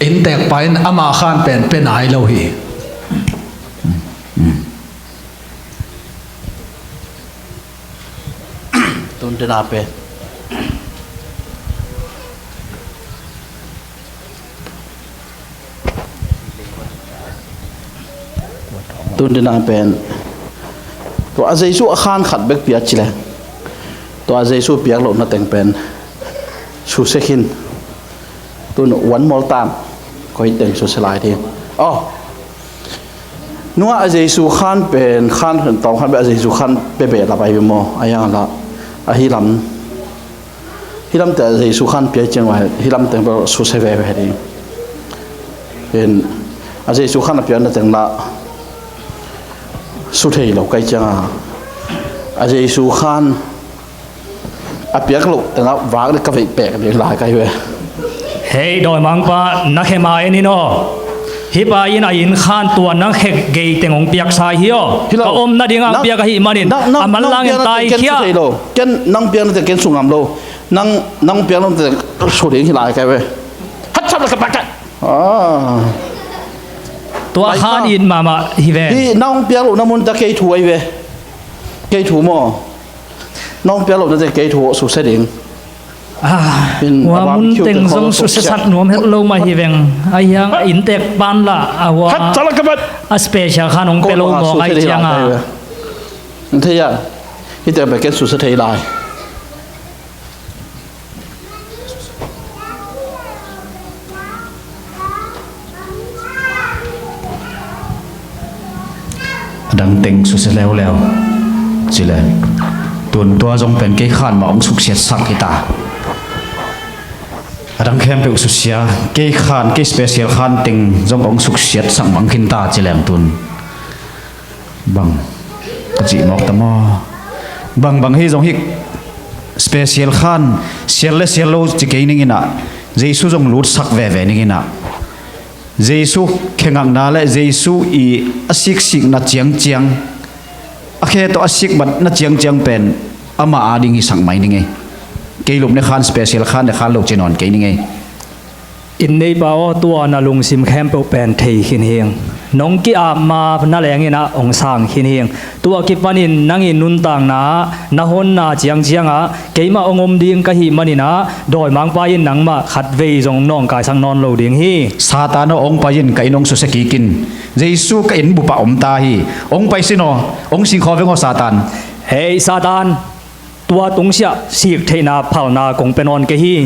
inntekpa in ama khan pen pia nai lo hi. Tun tena pe. Tun tena pen tua a Jesu a khan khat bek pia ci le tua a Jesu piak lohna teng pen susia khin. Tun one more time. Koi teng susia lai ding. Oh. Nua a Jesu khan pen khan tawng khan bek a Jesu khan bebe la pai maw a yang la a hi lam. Hi lamte a Jesu khan piak ciang uh a hi lamte bel susia veve ding. Pen a Jesu khan a piakna teng la su thei lo kai cianga a Jesu khan a piak loh tengah vak le ka veih pek ding lai kai ve. Hei dawimangpa, na khe ma en in aw. Hih pa in a inn khan tua nang khe gei teng hong piaksa hi aw. Hi lo. Ka om nading a hong piak ahih manin a manlangin tai khia. Ken nang piakna teng ken sungam lo. Nang nang piakna teng su ding hi lai kai ve. Hat sap la ka pak ka. Ah. Tua khan it mahmah hi ve. Hi nang piak lohna mun ta kei thu ai ve. Kei thu maw. Nong piak lohna teng kei thu susia ding. Ah, tua mun teng zong susiasak nuam het lo mah hi veng. A hiang a inntek pan la a hua a special khan hong pia lo mawk ai cianga. Thei a, hih teng bek ken susia thei lai. A dang teng susia leuleu. Cile tun tua zong pen kei khan mah hong suksiatsak hi ta. A dang khempeuh susia, kei khan, kei special khan teng zong hong suksiatsak mang khin ta cileng tun. Bang ka cih mawk ta maw? Bang bang hi zong hi special khan sial le sial lo ci kei ninginah Jesu zong lutsak veve ninginah Jesu khengakna le Jesu i a siksikna ciangciang a khe tawh a sikbatna ciangciang pen amah ading hi sak mai ning ei. Kei lup ne khan special khan le khan lo ci nawn kei ning ei. Inn neipa aw, tua na lungsim khempeuh pen thei khin hing. Nong ki-ap ma na leng in ah hong sang khin hing. Tua kipanin nang i nuntakna ah na honna ciangciang ah keimah hong om ding ka hih manin ah dawimangpa in nangmah khatvei zong nawngkaisak nawn lo ding hi. Satan aw, hong pai in, ka inn hong susia kik in. Jesu ka inn bup ah om ta hi. Hong pai sin aw, hong singkhaw veng aw Satan. Hei Satan, tua tungsiah sik theihna phalna kong pia nawn kei hi.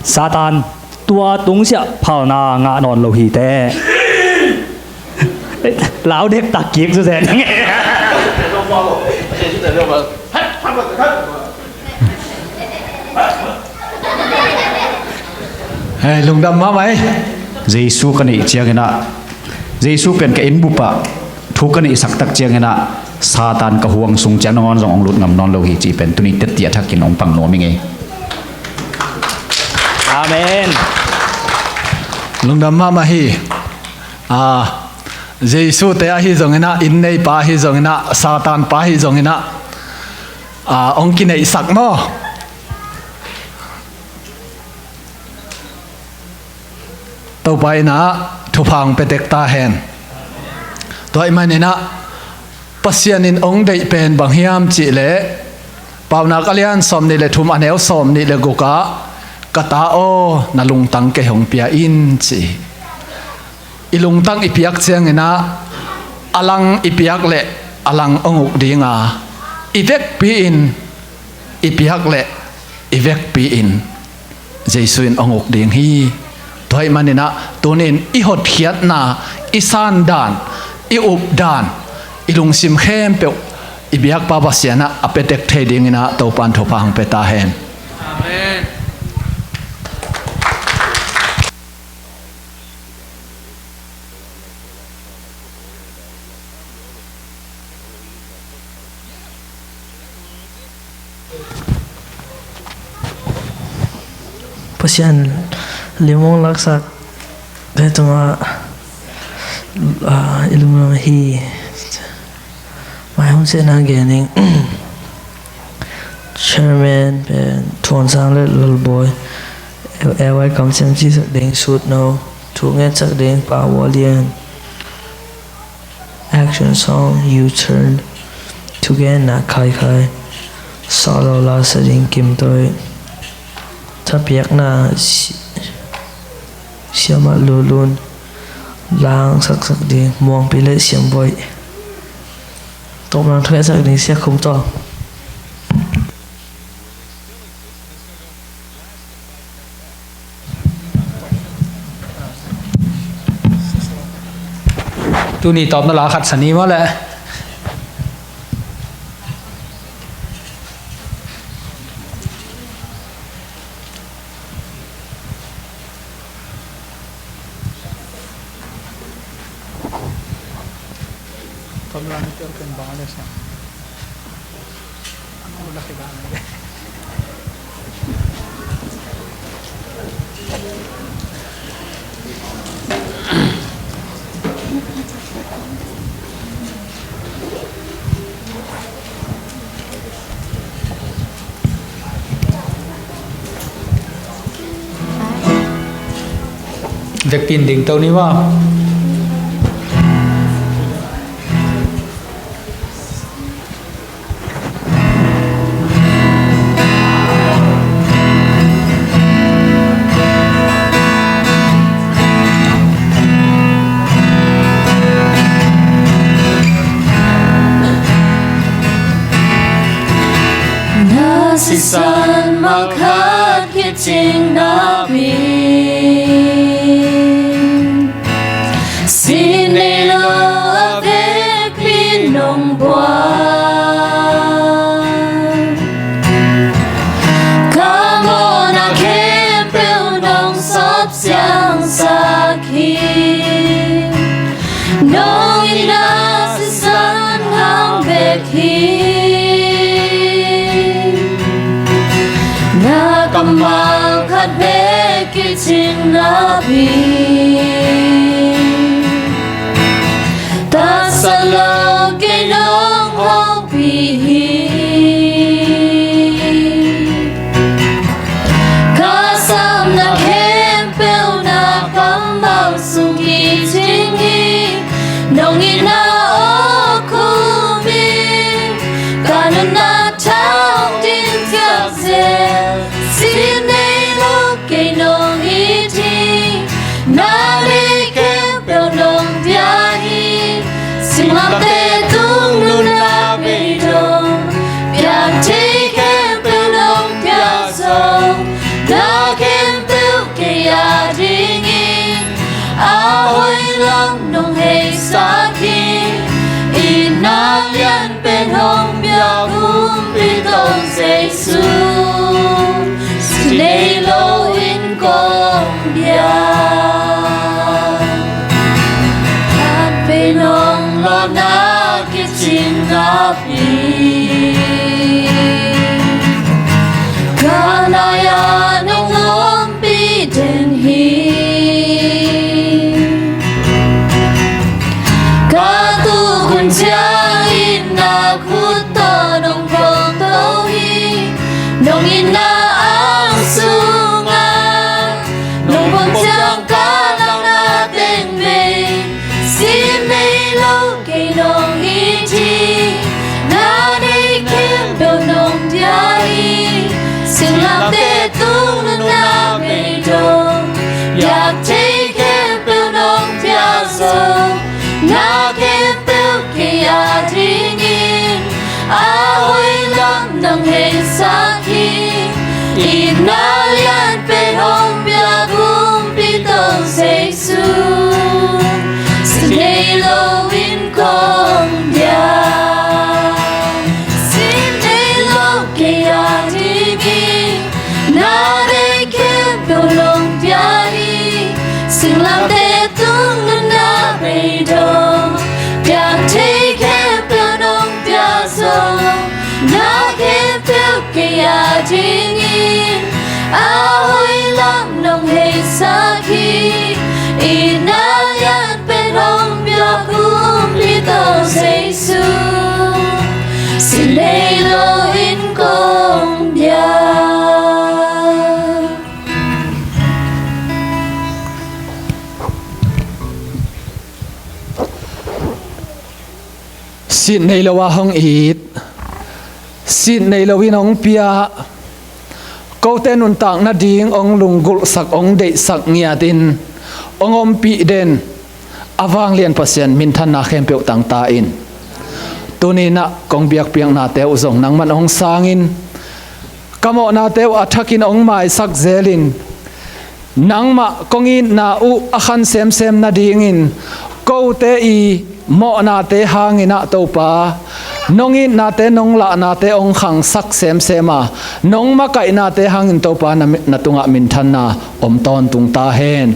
Satan, tua tungsiah phalna ngah nawn lo hi teh. Lau dektak kik zu zen. Hei, lungdam mahmah hi. Jesu ka neih ciangin ah, Jesu pen ka inn bup ah thu ka neihsak tak ciangin ah Satan ka huang sung ciang nangawn zong hong lut ngam nawn lo hi cih pen tuni teti a thakin hong pang nuam ing ei. Amen. Lungdam mahmah hi. Ah, Jesu te ahi zongin ah, inn neipa ahi zongin ah, Satan pa ahi zongin ah, ah, hong kineihsak maw? Topa in ah thupha hong pia tek ta hen. Tua ahih manin ah Pasian in hong deih pen bang hiam cih leh, Paunak a lian sawmnih le thum, a neu sawmnih le guk ah, "Ka ta aw, na lungtang kei hong pia in," ci. I lungtang i piak ciangin ah, a lang i piak leh a lang hong uk ding a, i vekpi in i piak leh i vekpi in Jesu in hong uk ding hi. Tua ahih manin ah tuni-in i hotkhiatna, i sandan, i updan, i lungsim khempeuh i biakpa Pasian ah a pia tek thei dingin ah Topa in thupha hong pia ta hen. Amen. Pasian lim hong laksak te tungah, ah, i lungdam hi. Mai hong sehna gen ning. Chairman pen Thuangsang le Lalbawi. L Y kamsiam cihsak ding Sut No. Thu ngetsak ding Pa Walian. Action song, U-turn. Thugenna Khai Khai. Solo la sa ding Kim Toi. Thapiakna si-, Siamah Lulun. Lang saksak ding Muangpi le Siam Boih. Tawpna thu ngetsak ding Sia Khum Tawng. Tuni tawpna la khat sa ni maw leh. Vekpi in ding to ni maw. Na sisan mah khat kicing napi, sin nei lo a vekpi nong buang. Ka mawhna khempeuh nong sawp siangsak hi. Nong itna sisan hang bek hi. Na kammal khat bek kicing napi, taksa lo kei nong hopih hi. Ka sam Singlamteh tung nunna beidong, piang thei khempeuh nong pia zong, na khempeuh kei a dingin a hoih lam nong heisak hi. Itna lian pen hong pia kumpi Topa Jesu, si nei lo in kong biak. Khat vei nong lawhna kicing napi, ka nai-ah nong ompih den hi. Ka tuk hun ciang itna khut tawh nong phawkto hi. Nong itna ang sungah nong phawk ciang ka lakna teng vei, sin nei lo kei nong it hi. Na nei khempeuh nong pia hi. Singlamteh tung nunna beidong, piang thei khempeuh nong pia zong, na khempeuh kei a dingin a hoih lam nong heisak hi. Itna lian pen hong pia kumpi Topa Jesu, si nei lo in kong biak. Sin nei lo kei a dingin na nei khempeuh nong pia hi. Singlamteh tung nunna beidong, piang thei khempeuh nong pia zong, na khempeuh kei a dingin a hoih lam nong heisak hi. Itna lian pen hong pia kumpi Topa Jesu, si nei lo in kong biak. Sit nei lo a hong it, sit nei lo in hong pia, kote nuntak nading hong lunggulhsak, hong deihsak ngiatin hong ompih den a vanglian Pasian minthanna khempeuh tangta in. Tuni-in ah kong biakpiaknate uh zong nangman hong sangin, ka mawhnate uh a thakin hong maisak zelin, nangmah kong itna uh a khan semsem nadingin, kote i mawhnate hangin ah Topa, nong itnate, nong lahnate hong khangsak semsem a, nong makaihnate hangin Topa na, na tungah minthanna om tawntung ta hen.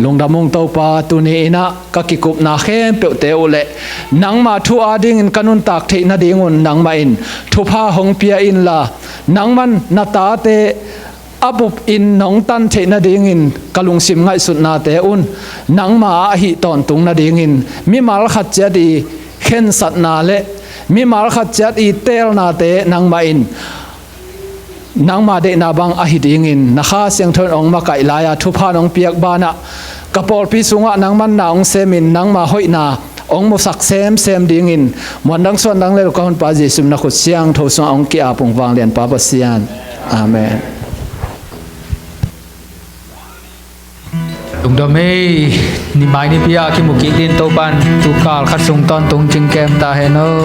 Lungdam ung Topa, tuni-in ah ka kikupna khempeuhte uh leh nangma thu adingin ka nuntak theih nadingun nangmah in thupha hong pia inla, nangman na tate a bupin nong tan theih nadingin ka lungsim ngaihsutnate un nangma ah ahih tawntung nadingin mimal khat ciat i khensatna le mimal khat ciat i teelnate nangmah in nangma deihna bang ahi dingin na Kha Siangtho in hong makaih lai-a thupha nong piak banah ka pawlpi sungah nangman na hong semin nangma hoihna hong musak semsem dingin muandang suandang le lo ka Honpa Jesu min a khut siangtho sungah hong ki-ap ung vanglianpa Pasian. Amen. Lungdam ei, nimai nipi a kimu kik ding Topan tukal khat sung tawntung cingkem ta hen aw.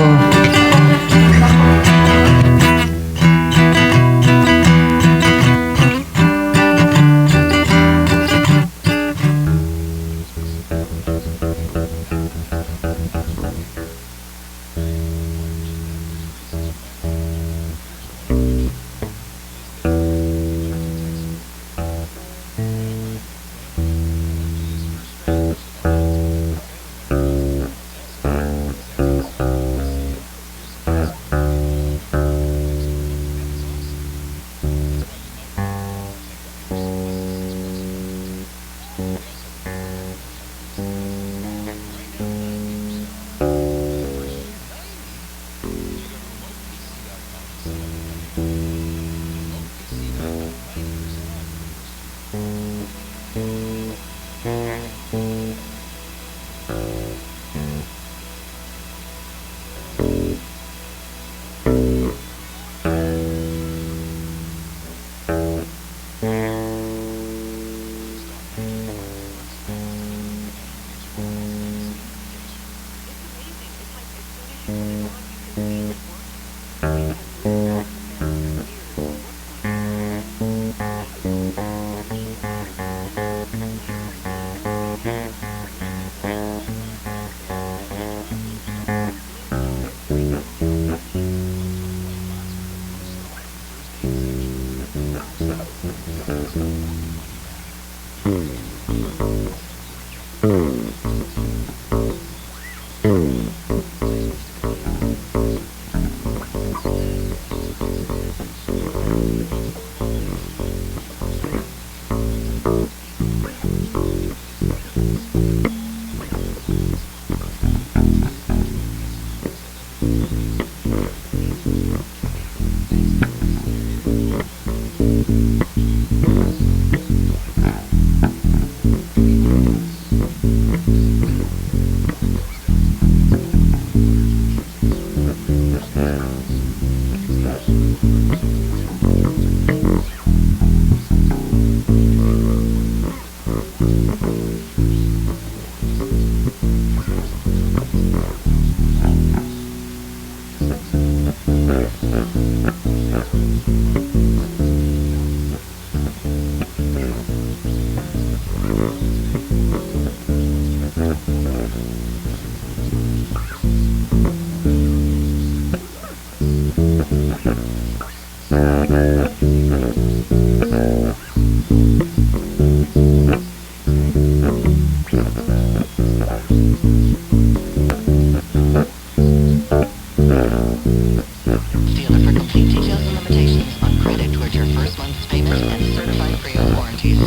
Dealer. For complete details and limitations on credit towards your first month's payment and certified free of warranties.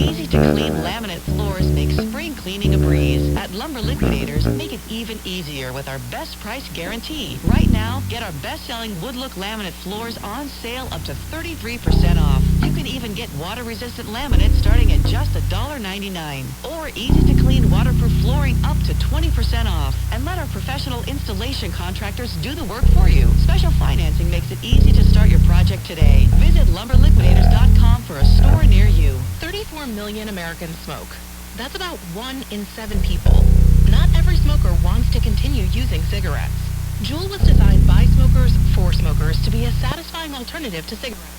Easy to clean laminate floors make spring cleaning a breeze. At Lumber Liquidators, make it even easier with our best price guarantee. Right now, get our best-selling wood look laminate floors on sale up to thirty-three percent off. You can even get water-resistant laminate starting at just a dollar ninety-nine. Or easy to clean waterproof flooring up to twenty percent off. And let our professional installation contractors do the work for you. Special financing makes it easy to start your project today. Visit lumber liquidators dot com for a store near you. Thirty-four million Americans smoke. That's about one in seven people. Not every smoker wants to continue using cigarettes. Juul was designed by smokers for smokers to be a satisfying alternative to cigarettes.